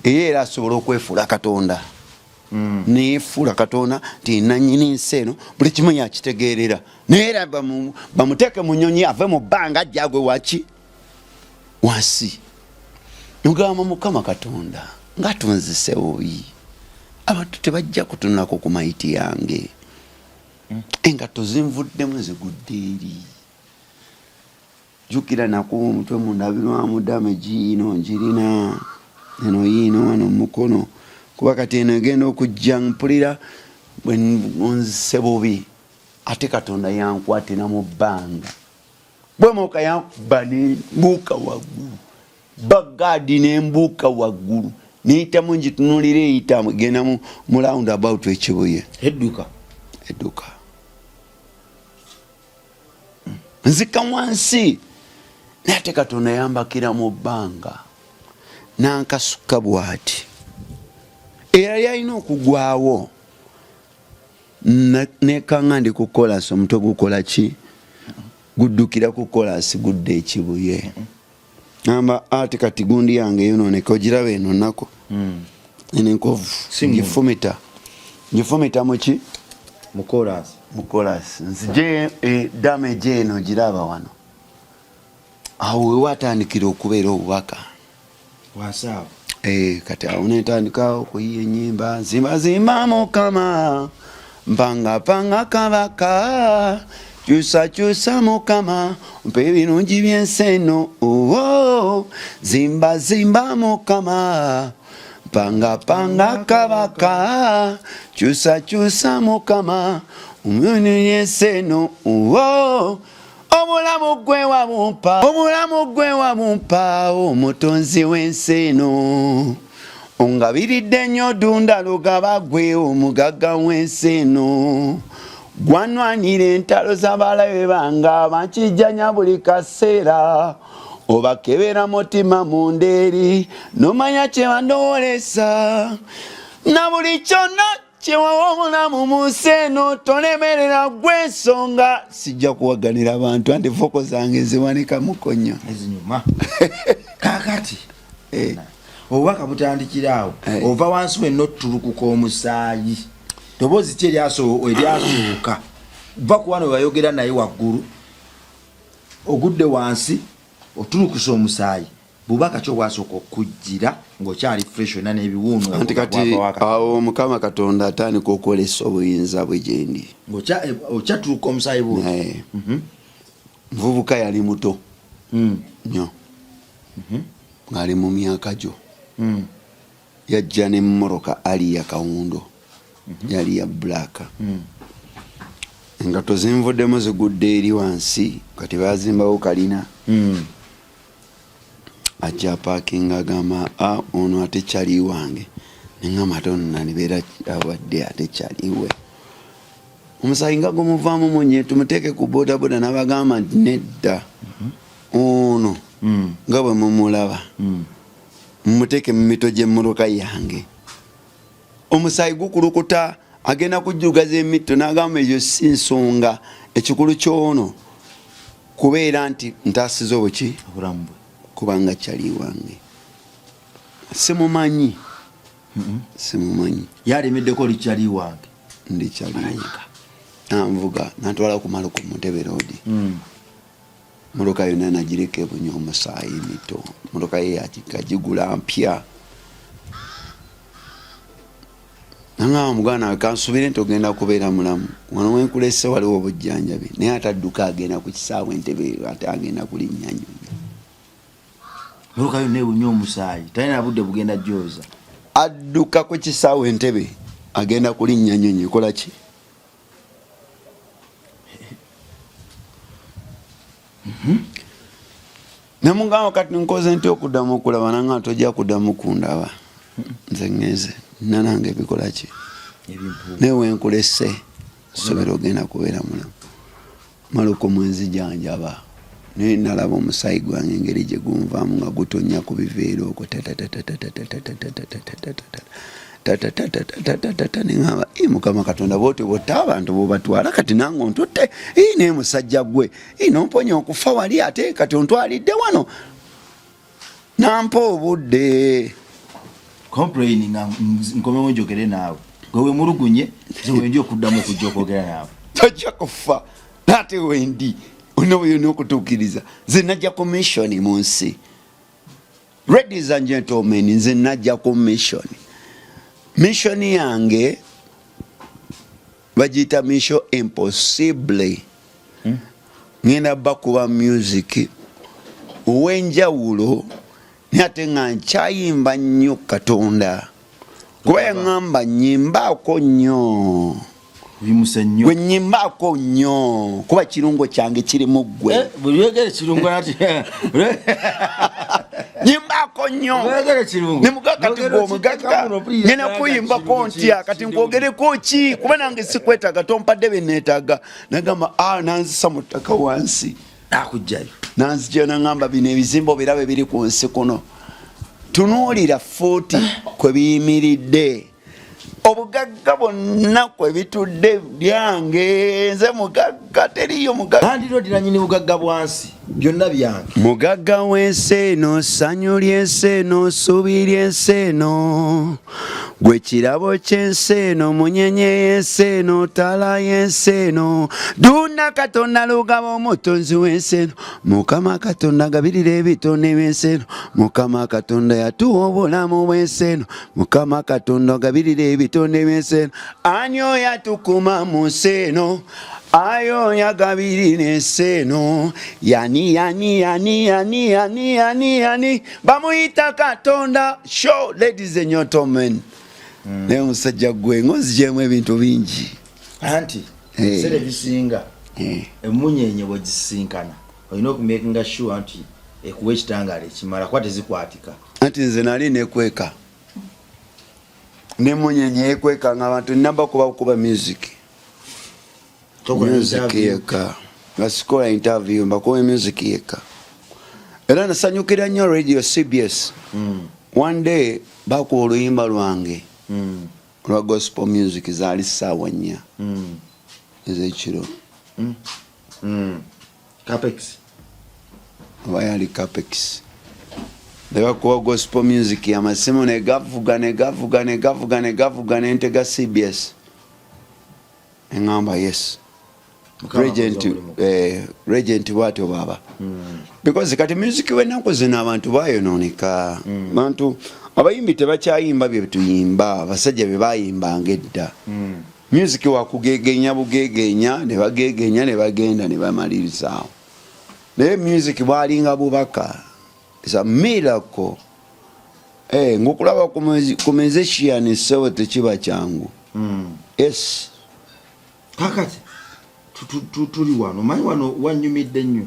eye era asobola okwefuula Katonda, neyefuula Katonda nti nanyini nsi eno, buli kimu yakitegeerera, naye era bamuteeke mu nyonyi ave mu bbanga ajjagwe waki wansi. Ngamba, Mukama Katonda, nga tunzise bubi, abantu tebajja kutunulako ku mayiti yange, engatto zinvuddemu zigudde eri. Jjukira nakuba omutwe mundabirwamu, damage yiino njirina eno, yiino wano mumukono, kuba kati eno egenda okujja. Mpulira bwe nzise bubi, ate Katonda yankwatira mu bbanga. Bwemoka yankuba nembuuka waggulu, bagaadi nembuuka waggulu, neyitamu, ngitunulira, eyitamu egenda mu round about ekibuye. Edduka? Edduka, nzika wansi, naye ate Katonda yambakira mu bbanga nankasuka bwati. Era yalina okugwawo, nekanga ndi ku kolasi, omutwe gukola ki? Guddukira ku kolasi, gudda ekibuye. Namba ati kati gundi yange yononeka, ogiraba eno nako, eno enkovu. Si ngulu. Ngifumita, ngifumita muki? Mu kolasi. Mu kolasi, nzije damage eno giraba wano. Awo wewatandikira okubeera obubaka. Wansi awo. Kati awo netandika okuyiya enyimba, zimba zimba Mukama, mpanga panga kabaka, kyusa kyusa Mukama, mpa ebirungi by'ensi eno. Oh, zimba zimba Mukama, panga panga kabaka, kyusa kyusa Mukama, omuyuni y'ensi eno. Oh, obulamu gwe wabumpa, obulamu gwe wabumpa, omutonzi w'ensi eno, ongabiridde nnyo Dunda Lugaba, gwe omugagga w'ensi eno, gwanwanira entalo z'abalabe banga bankijjanya buli kaseera, obakebera mutima mundeeri nomanya kye bandowoolesa na buli kyonna kyewawa obulamu mu nsi eno, tolemerera gwe ensonga. Sijja kuwaganira abantu, andi vocal zange ziwanikamuko nnyo. Ezinyuma kakati. Obubaka butandikira awo. Eh. Ova wansi wenna otulukuka omusaayi, ddoboozi ki eryasooka va ku wano weyayogera naye waggulu, ogudde wansi otulukusa omusaayi, bubaka ki obwasooka okujjira ng'okyali fresh olina n'ebiwundu nga Anti kati bwava waka? Awo Mukama Katonda atandika okwolesa obuyinza bwe gyendi. Ng'okyatuluka omusaayi bwoti? Naye nvubuka, yali muto nnyo, ng'ali mu myaka gyo. Yajja nemmotoka ali ya kawundo, yali ya black, engato zinvuddemu zigudde eri wansi. Kati bazimbawo kalina, ajja apaakinga, agamba, "A, ono ate kyali wange." Neŋamba, ate ono nanibeera abadde ate kyaliwe, omusaayi nga gumuvaamu munye, tumuteeke ku bodaboda. N'abagamba nti nedda, ono nga bwe mumulaba, mumuteeke mu mito gy'emmotoka yange, omusaayi gukulukuta, agenda kujjugaza emitto. N'agamba, ekyo si nsonga, ekikulu kyono Kubeera nti ntaasiza obuki Obulamu bwe. Kubanga kyali wange simumanyi, simumanyi. Yalemeddeko oli kyali wange. Ndi kyali nanvuga nantwala ku Maluku Muntebe Road. Motoka yonna nagireka ebunya omusaayi mito. Motoka ye yakigula mpya. Nangamba muganda wange kansubire nti ogenda kubeera mulamu wano wenkulese waliwo obujjanjabi, naye atadduka agenda ku kisaawe Entebe, ate agenda kulinnya nyonyi. Motoka yonna ewunya omusaayi, talina budde bugenda gyoza. Adduka ku kisaawe Entebe agenda kulinnya nyonyi, ekola ki? Nemugamba kati nkoze nti okuddamu okulaba, nanga tojja kuddamu kundaba, nze ngenze nanange ebikola ki naye wenkulese sobera ogenda kubeera mulamu. Maluko mwenzijanjaba naye nalaba omusaayi gwange engeri gye gunvaamu nga gutonnya ku biveera okwo tatatatatatatatatatatatatatatatatata, neŋamba i Mukama Katonda, bwotyo bwotta abantu bobatwala, kati nange ontutte i naye musajja gwe i nomponya okufa wali, ate kati ontwalidde wano nampa obudde. Complain nga nkomewo njogere naawe, gwe wemulugunye, nze wendi okuddamu okujja okwogera naawe. Tojja kufa ate wendi olina bweyona okutuukiriza. Nze najja ku mission mu nsi. Ladies and gentlemen, nze najja ku mission. Mission yange bagiyita mission impossible. Ngenda bakuba music ow'enjawulo, naye ate nga nkyayimba nnyo Katonda, kuba yaŋŋamba nyimbaako nnyo. Oyimuse nnyo. Gwe nyimbaako nnyo kuba kirungo kyange kiri mu ggwe. Buli lwegere kirungo nati. Nyimbaako nnyo. Lwegere kirungo. Ne muga kati Lwegere gwe omugagga, okiteeka muno, please, ngenda naga kuyimbako kirungo ntya? Kati nkwogereko ki? Kuba nange sikwetaaga, tompadde bye neetaaga. Nagamba, nanzisa mu ttaka wansi. Nakujjayo. Nanzijjayo nangamba bino ebizimbe obirabe biri ku nsi kuno. Tunuulira fuuti kwe biyimiridde. Obugagga bwonna kwe bitudde byange, nze mugagga, teriyo mugagga. Landiroodi nannyini bugagga bwansi, byonna byange. Mugagga w'ensi eno, ssanyu ly'ensi eno, ssuubi ly'ensi eno, gwe kirabo ky'ensi eno, munyenye y'ensi eno, ttaala y'ensi eno, Dunda Katonda Lugaba omutonzi w'ensi eno, Mukama Katonda agabirira ebitone by'ensi eno, Mukama Katonda yatuwa obulamu bw'ensi eno, Mukama Katonda agabirira ebitone by'ensi eno, ani oyo atukuma mu nsi eno, ayo yagabirira ensi eno, yani yani yani yani yani yani yani bamuyita Katonda. Show ladies and gentlemen. Naye omusajja gwe ng'onzigyemu ebintu bingi. Anti ebiseera ebisinga emmunyenye bwegisinkana olina okumakinga sure nti ekuwa ekitangaala ekimala kuba tezikwatika. Anti nze nali nekweka nemunyenye yekweka nga abantu namba kuba kuba music. Tokola Music interview. yekka nga sikola interview, mbakuba music yekka. Era nasanyukira nnyo radio CBS. One day bakuba oluyimba lwange olwa gospel music, zaali ssaawa 4 ez'ekiro. Capex. Oba yali Capex. Ne bakuba gospel music, amasimu ne gavuga ne gavuga ne gavuga ne gavuga, nentega CBS, eŋŋamba yes. Mukama Regent, akoze omulimu. Regent bwatyo baba. Because kati music w'ennaku zino abantu bayonooneka. Bantu abayimbi tebakyayimba bye tuyimba, abasajja bye bayimbanga edda. Music wakugegenya bugegenya, ne bagegenya ne bagenda ne bamalirizaawo. Naye music bwalinga bubaka. It's a miracle. Ng'okulaba ku musician ssebo tekiba kyangu. Yes. Kakati tuli wano, omanyi wano wanyumidde nnyo.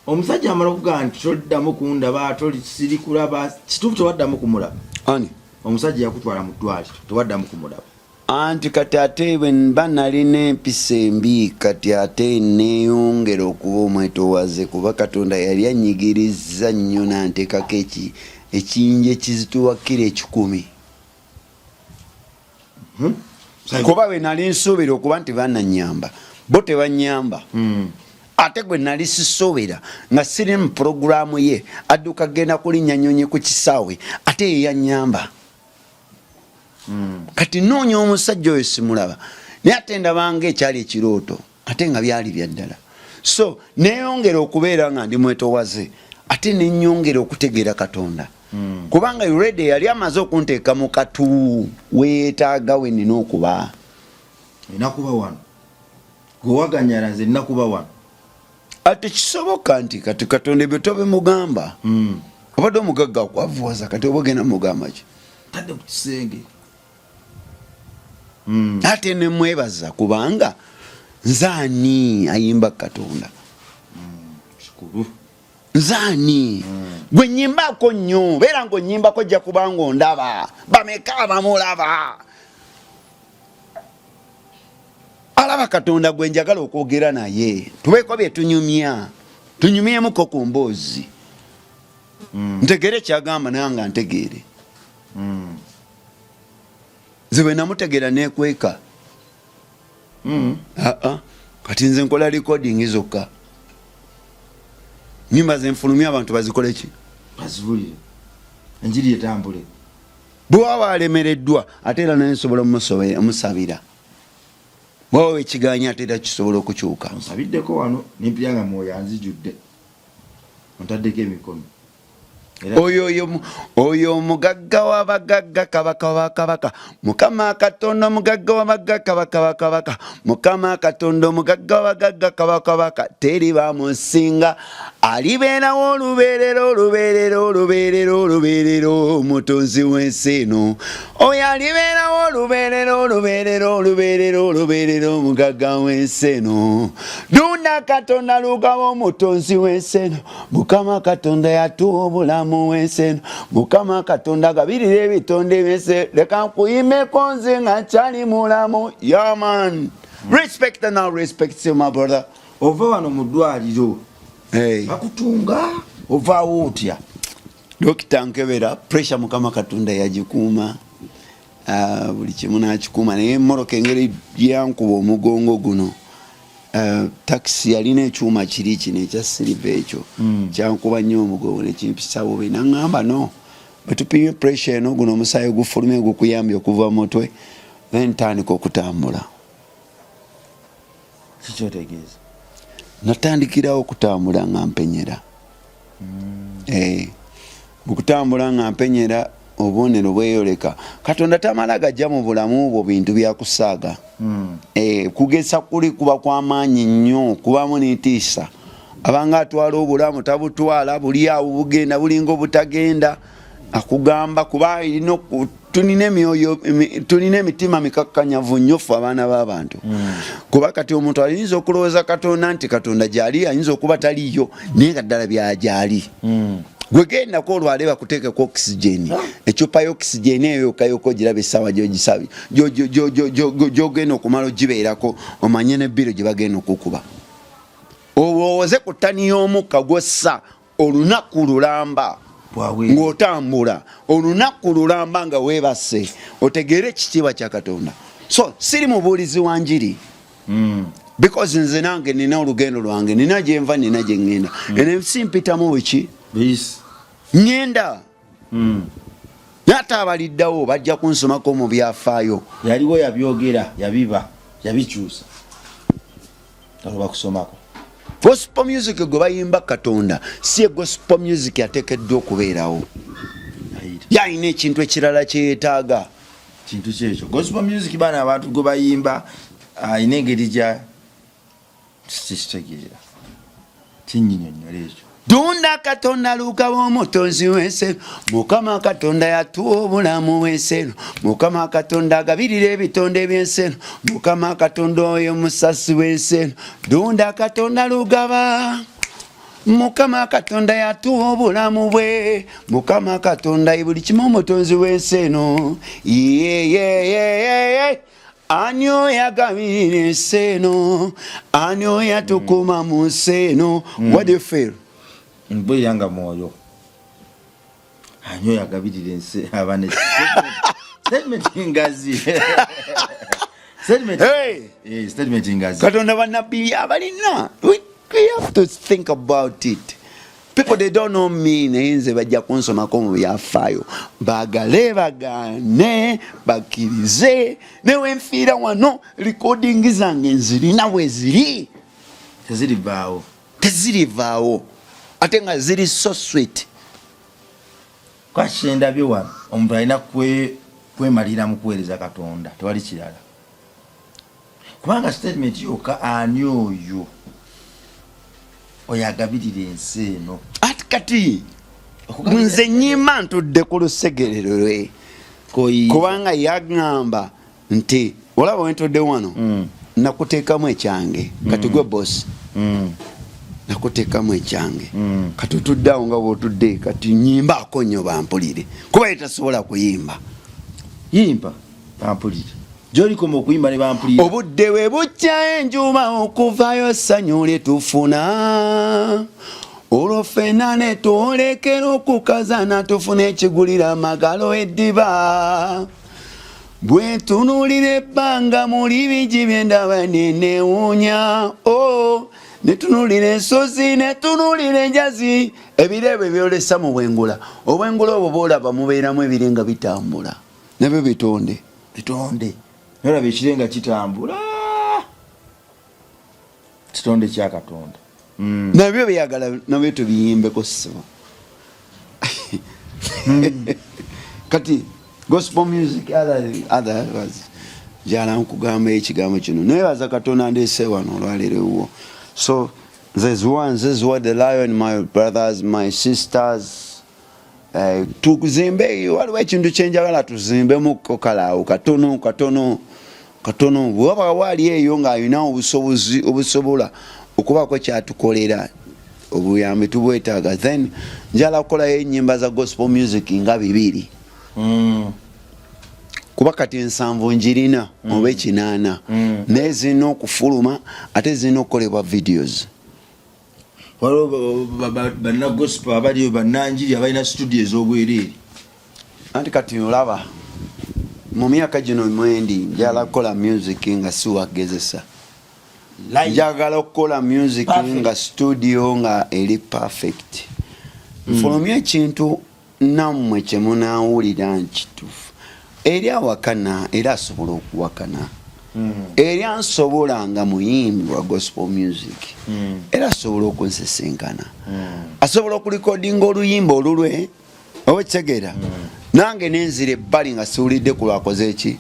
Omusajja amala okugamba nti toddamu kundaba, toli siri kulaba, kituufu tewaddamu kumulaba? Ani? Omusajja yakutwala mu ddwaliro, tewaddamu kumulaba? Anti kati ate bwe mba nalina empisa embi, kati ate neeyongera okuba omwetoowaze, kuba Katonda yali annyigirizza nnyo n'anteekako ekiyinja ekizitowa kiro 100. Kuba bwe nali nsuubira okuba nti banannyamba, bo tebannyamba. Ate gwe nali sisuubira nga siri mu pulogulaamu ye, adduka genda kulinnya nnyonyi ku kisaawe, ate ye yannyamba. Kati noonya omusajja oyo simulaba, naye ate ndabanga ekyali ekirooto, ate nga byali bya ddala. So neyongera okubeera nga ndi mwetowaze, ate nenyongera okutegeera Katonda. Kubanga already yali amaze okunteeka mu katu weetaaga we nina okuba. Nina kuba wano. Gwe waganyala nze nina kuba wano. Ate kisoboka nti kati Katonda ebyo tobimugamba. Obadde omugagga akwavuwaza, kati oba ogenda mugamba ki? Tadde ku kisenge. Ate nemwebaza kubanga nze ani ayimba Katonda? Kikulu. Nze ani? Gwe nyimbako nnyo, beera ng'onnyimbako ojja kuba ng'ondaba. Bameka abamulaba? Alaba Katonda gwe njagala okwogera naye, tubeeko bye tunyumya, tunyumyemuko ku mboozi. Ntegeere kyagamba naye nga ntegeere. Nze bwe namutegeera neekweka. Aa, kati nze nkola recording zokka, nyimba zenfulumya abantu bazikole ki? Baziwulire, enjiri etambule. Bwe waba alemereddwa, ate era naye nsobola omusabira. Bwaba wekiganya, ate era kisobola okukyuka. Onsabiddeko wano nempira nga mwoyo anzijudde, ontaddeko emikono. Oyo oyo omugagga w'abagagga, kabaka wa kabaka, Mukama Katonda, omugagga w'abagagga, kabaka wa kabaka, Mukama Katonda, omugagga w'abagagga, kabaka wa kabaka, teri bamusinga, alibeerawo olubeerera, olubeerera, olubeerera, olubeerera, omutonzi w'ensi eno. Oyo alibeerawo olubeerera, olubeerera, olubeerera, olubeerera, omugagga w'ensi eno. Dunda Katonda lugaba, omutonzi w'ensi eno. Mukama Katonda yatuwa obulamu w'ensi eno. Mukama Katonda agabirira ebitonde by'ensi. Leka nkuyimeko nze nga nkyali mulamu. Yeah man, respect and I respect you, my brother. Ova wano mu ddwaliro. Hey. Bakutunga, ovaawo otya? Dokita nkebera pressure, Mukama Katonda yagikuuma. Ah, buli kimu nakikuuma, naye emmotoka engeri yankuba omugongo guno, takisi yalina ekyuma kiri kino ekya siriva, ekyo kyankuba nnyo omugongo nekimpisa bubi. Naŋŋamba, "No, bwe tupimye pressure eno, guno omusaayi ogufulumye gukuyambye okuva mu mutwe." Then tandika okutambula. Kikyotegeeza? Natandikirawo okutambula nga mpenyera. Eh, mu kutambula nga mpenyera, obubonero bweyoleka. Katonda tamala gajja mu bulamu bwo bintu byakusaaga. Eh, kugesa kuli kuba kwamaanyi nnyo, kubamu n'entiisa. Abanga atwala obulamu tabutwala, buli awo bugenda bulinga obutagenda. Akugamba kuba erina tulina emyoyo, tulina emitima mikakkanyavu nnyo ffe abaana b'abantu. Kuba kati omuntu ayinza okulowooza Katonda nti Katonda gyali, ayinza okuba taliyo, naye nga ddala byagyali. Gwe gendako olwale bakuteekeko oxygen, ecupa y'oxygen eyo yokka ogiraba essaawa gyogenda okumala ogibeerako, omanye nebbiro gye bagenda okukuba. Olowooze ku ttani y'omukka gwossa olunaku lulamba ng'otambula, olunaku lulamba nga weebase, otegeere ekitiibwa kya Katonda. So siri mubuulizi wa njiri, because nze nange nina olugendo lwange, nina gyenva, nina gye ŋŋenda. Eno ensi mpitamu biki ŋŋenda, naye ate abaliddawo bajja kunsomako mu byafaayo. Yaliwo yabyogera, yabiba yabikyusa, bakusomako. Gospel music gwe bayimba Katonda si ye gospel music ateekeddwa okubeerawo. Yalina ekintu ekirala kyeyetaaga. Kintu kyekyo gospel music baana abantu gwe bayimba alina engeri gya kitegeera kinyinyonyola ekyo. Dunda Katonda lugaba, omutonzi w'ensi. Mukama Katonda yatuwa obulamu bw'ensi eno. Mukama Katonda agabirira ebitonde by'ensi eno. Mukama Katonda oyo musasi w'ensi eno. Dunda Katonda lugaba, Mukama Katonda yatuwa obulamu bwe. Mukama Katonda ye buli kimu, omutonzi w'ensi eno. Yeyeyeyeye, ani oyo agabirira ensi eno? Ani oyo atukuma mu nsi eno? What do you feel? Mpulira nga mwoyo ani oyo agabirira ensi abaana. Statement ngazi. Statement. Hey! Eh, statement ngazi. Katonda bannabbi abalina. We have to think about it. People, they don't know me, naye nze bajja kunsomako mu byafaayo, bagale bagane bakkirize. Newenfiira wano, recording zange nzirina bwe ziri. Tezirivaawo. Tezirivaawo, ate nga ziri so sweet. Kwakyendabye wano, omuntu alina kwemalira mu kuweereza Katonda, tewali kirala, kubanga statement yokka, ani oyo oyo agabirira ensi eno? Ati kati nze nyimba ntudde ku lusegerero lwe, kubanga yaŋŋamba nti olaba wentudde wano, nakuteekamu ekyange, kati gwe boss. Nakuteekamu ekyange. Kati otudde awo nga bwotudde, kati nyimbaako nnyo bampulire, kuba ye tasobola kuyimba. Yimba bampulire, gyolikoma okuyimba ne bampulira. Obudde bwe bukya, enjuba okuvayo, ssanyu lye tufuna, olwo ffenna ne twolekera okukazana, tufuna ekigulira amagalo eddiba. Bwe tunuulira ebbanga, muli bingi byendaba nenewuunya. O netunuulira ensozi, netunuulira enjazi, ebiro ebyo byolesa mu bwengula. Obwengula obwo bwolaba mubeeramu ebire nga bitambula, nabyo bitonde. Bitonde. Nolaba ekire nga kitambula, kitonde kya Katonda. Nabyo byagala, nabyo tubiyimbeko ssibo. Kati gospel music, otherwise njala nkugamba ekigambo kino, nebaza Katonda ndeese wano olwaleero ewuwo. So nze Ziwa, nze Ziwa the Lion. My brothers, my sisters, tuzimbe. Waliwo ekintu kyenjagala tuzimbemukko kalaawo katono katono katono. Bwewaba waali eyo ng'alina obusobozi obusobola okubaako kyatukolera, obuyambi tubwetaaga. Then njala kukolayo ennyimba za gospel music nga 2, kuba kati 70 njirina oba 80, naye zirina okufuluma, ate zirina okukolebwa videos. Waliwo banna gospel abaliyo, bannanjiri abalina studio ez'obwereere. Anti kati olaba mu myaka gino mwendi, njagala kukola music nga siwagezesa. Njagala okukola music Perfect. nga studio nga eri perfect, nfulumye ekintu nammwe kyemunawulira nkituufu. Eri awakana, era asobola okuwakana, eri ansobola nga muyimbi wa gospel music, era asobola okunsisinkana, asobola okulikodinga oluyimba olulwe, oba kitegeera, nange nenzira ebbali nga siwulidde ku lwakoze eki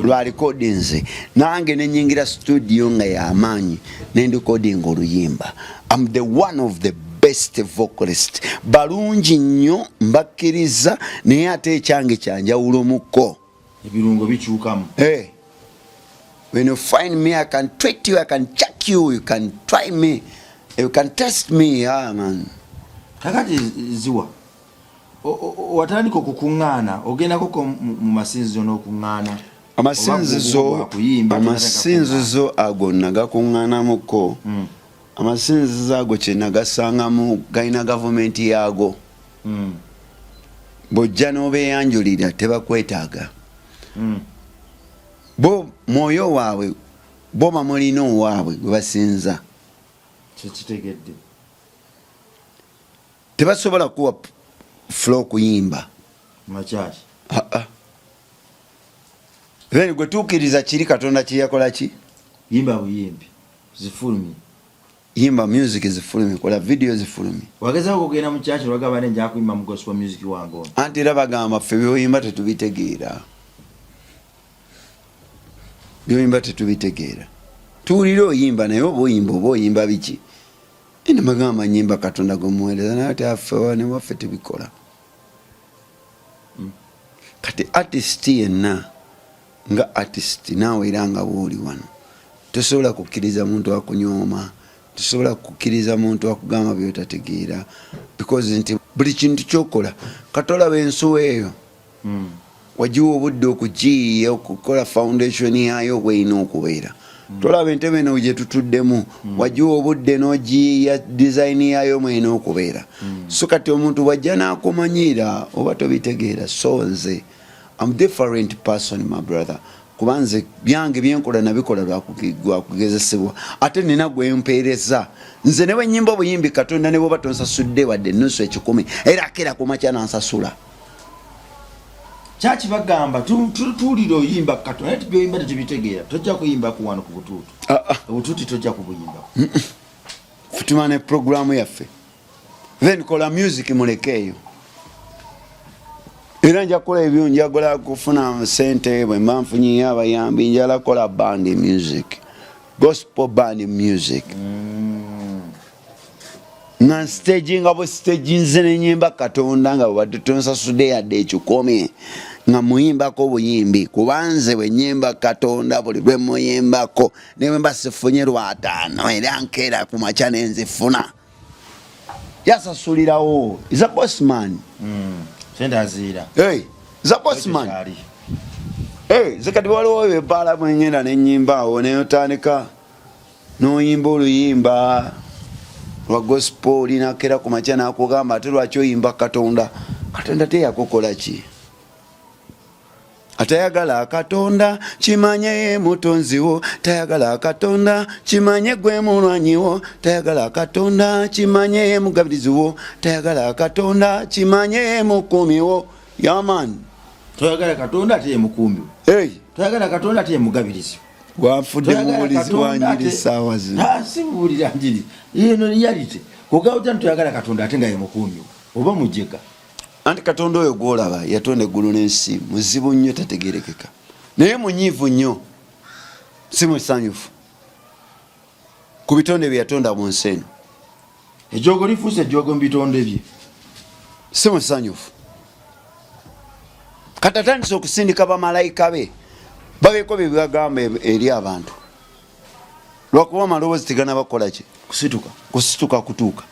lwa recordings, nange nenyingira studio nga yamaanyi nendikodinga oluyimba. Am the one of the best vocalist, balungi nnyo mbakkiriza, naye ate ekyange kyanjawulomukko. Ebirungo bikyukamu. Hey, when you find me, I can treat you, I can check you, you can try me, you can test me. Ah, man. Kakati Ziwa, watandika okukuŋŋaana, ogendako mu masinzizo n'okuŋŋaana? Amasinzizo, amasinzizo ago nagakuŋŋaanamuko. Amasinzizo ago kyenagasangamu, galina gavumenti yaago. Bw'ojja n'obeeyanjulira, tebakwetaaga. Bo mwoyo waabwe bo bamulina owaabwe gwe basinza. Kyekitegedde. Tebasobola kuwa floor okuyimba. Makyaki? Then gwe tuukiriza kiri Katonda kyeyakola ki. Yimba buyimbi, zifulumye. Yimba music zifulumye, kola video zifulumye. Wagezaako okugenda mu kyaki olwagamba ne nja kuyimba mu gospel music wange ono? Anti era bagamba ffe byoyimba tetubitegeera, byoyimba tetubitegeera, tuwulire oyimba, naye oba oyimba, oba oyimba biki? Ene bagamba nyimba Katonda gwemuweereza, naye ate affe newaffe tubikola. Kati artist yenna nga artist, naawe era nga bwoli wano, tosobola kukkiriza muntu akunyooma, tosobola kukkiriza muntu akugamba byotategeera, because nti buli kintu kyokola, katolaba ensuwa eyo, wagiwa obudde okugiyiya, okukola foundation yayo bwerina okubeera. Tolaba entebe eno gye tutuddemu, wagiwa obudde n'ogiyiya design yayo mwerina okubeera. So kati omuntu bwajja n'akumanyiira, oba tobitegeera. So nze am different person, my brother. Kuba nze byange byenkola nabikola lwakugezesebwa, ate nina gwempeereza. Nze ne bwenyimba obuyimbi Katonda, ne bwoba tonsasudde wadde ennusu 100, era akera kumakya nansasula. Kyaki bagamba tuwulira oyimba Katonda, naye byoyimba tetubitegeera. Tojja kuyimbaku wano ku butuutu. Obutuuti tojja kubuyimbako. Futuma ne programu yaffe, then kola music mulekeeyo. Era nja kukola ebyo, njagala kufuna sente. Bwe mba nfunyeyo abayambi, njala kukola band music, gospel band music, nga nstaginga bwe stage, nze nenyimba Katonda nga bwebadde tonsasudde yadde 100, nga muyimbako obuyimbi. Kuba nze bwe nyimba Katonda, buli lwe muyimbako, ne bwe mba sifunye lwataano, era nkeera ku makya nenzifuna. Yasasulirawo, is a bossman. Sente aziira. Hey, is a bossman. Kyali. Hey, nze kati waliwo ebbaala mwengenda nenyimba awo, neyotandika noyimba oluyimba lwa gospel, linakera ku makya nakugamba, "Ate lwaki oyimba Katonda? Katonda teyakukola ki?" Atayagala Katonda kimanye ye mutonziwo, tayagala Katonda kimanye gwe mulwanyiwo, tayagala Katonda kimanye ye mugabiriziwo, tayagala Katonda kimanye ye mukumiwo. Yaman. Toyagala Katonda ate ye mukuumi we. Hey. Toyagala Katonda ate ye mugabirizi. Wanfudde Toyagala mubulizi Katonda wanjiri saawa zino. Ah, si buwulira njiri eno reality. Kugawuta nti toyagala Katonda ate nga ye mukuumi we, oba mujega. Anti Katonda oyo gwolaba yatonda eggulu n'ensi muzibu nnyo, tategerekeka, naye munyiivu nnyo, si musanyufu ku bitonde bye yatonda mu nsi eno. Ejoogo lifuuse ejoogo mu bitonde bye. Si musanyufu. Kati atandise okusindika bamalayika be babeeko bye bagamba eri abantu, lwakuba amaloboozi teganabakola ki? Kusituka. Kusituka kutuuka.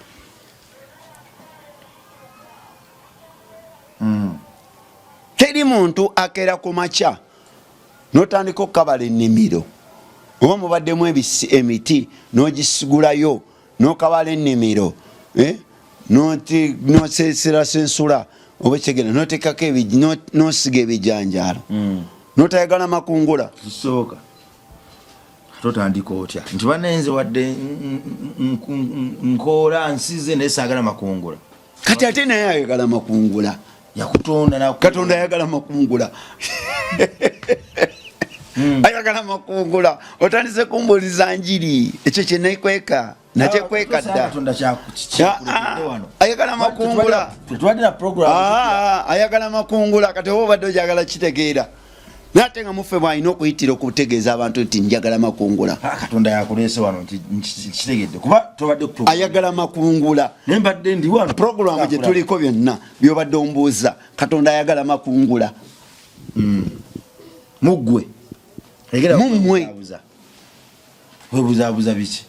Teri muntu akeera ku makya notandika okukabala ennimiro, oba mubaddemu emiti n'ogisigulayo, n'okabala ennimiro, eh? Nosensera sensula, oba kigenda notekako nosiga ebijanjaalo, notayagala makungula. Kisooka totandika otya nti banenze wadde nkoola nsize, naye saagala makungula? Kati ate naye ayagala makungula. Yakutonda Katonda ayagala makungula, ayagala makungula. Otandise kumbuliza njiri, ekyo kyenekweka nakyekweka dda. Katonda Ah, ah, ayagala makungula. Tetubadde na program. Ah, ayagala makungula. Kati oba obadde ojagala kitegeera, naye nga muffe bwalina okuyitira okutegeeza abantu nti njagala makungula. Ah, Katonda yakuleese wano nti nkitegedde kuba tobadde ku program. Ayagala makungula. Naye mbadde ndi wano. Puroguramu gye tuliko, byonna byobadde ombuuza, Katonda ayagala makungula. Muggwe. Mummwe. Webuzaabuza biki?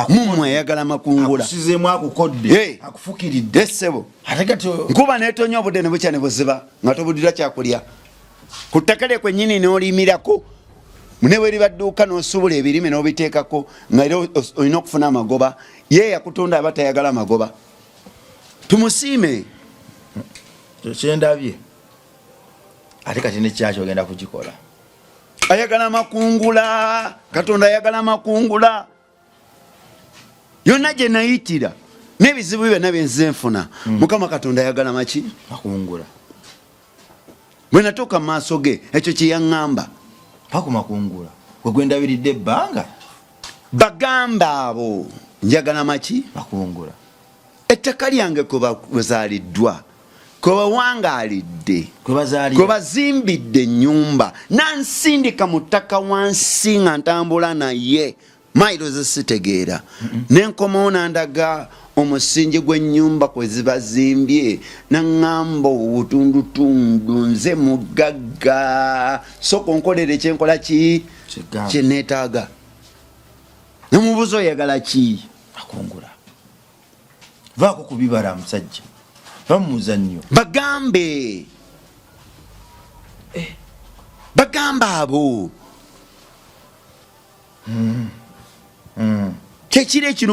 Mummwe ayagala makungula. Akusizeemu, akukodde. Hey. Akufukiridde. Essebo. Ate kati nkuba netonya, obudde ne bukya ne buziba nga tobuddira kyakulya ku ttaka lye kwennyini, n'olimirako ne bwe liba dduuka, n'osuubula ebirime n'obiteekako, nga era olina okufuna amagoba. Ye yakutonda aba tayagala magoba? Tumusiime. Kyendabye ate kati nekyaki ogenda kugikola. Ayagala makungula. Katonda ayagala makungula. Yonna gye nayitira n'ebizibu byonna byenzize nfuna, Mukama Katonda ayagala maki? Makungula. Bwe natuuka mu maaso ge, ekyo kye yaŋŋamba. Paka makungula gwe gwendabiridde ebbanga. Bagamba abo njagala maki? Makungula. Ettaka lyange kwe bazaaliddwa, kwe bawangaalidde, kwe bazaalira, kwe bazimbidde ennyumba, nansindika mu ttaka wansi nga ntambula naye mayiro zesitegeera, nenkomawo nandaga omusingi gw'ennyumba kwe zibazimbye, naŋŋamba obutundutundu, nze mugagga, soka onkolere kyenkola ki? Kyegamba. Kyeneetaaga. Nemubuuza, oyagala ki? Makungula. Vaako ku bibala, musajja, va mu muzannyo. Bagambe, bagamba abo kyekiro ekirungi.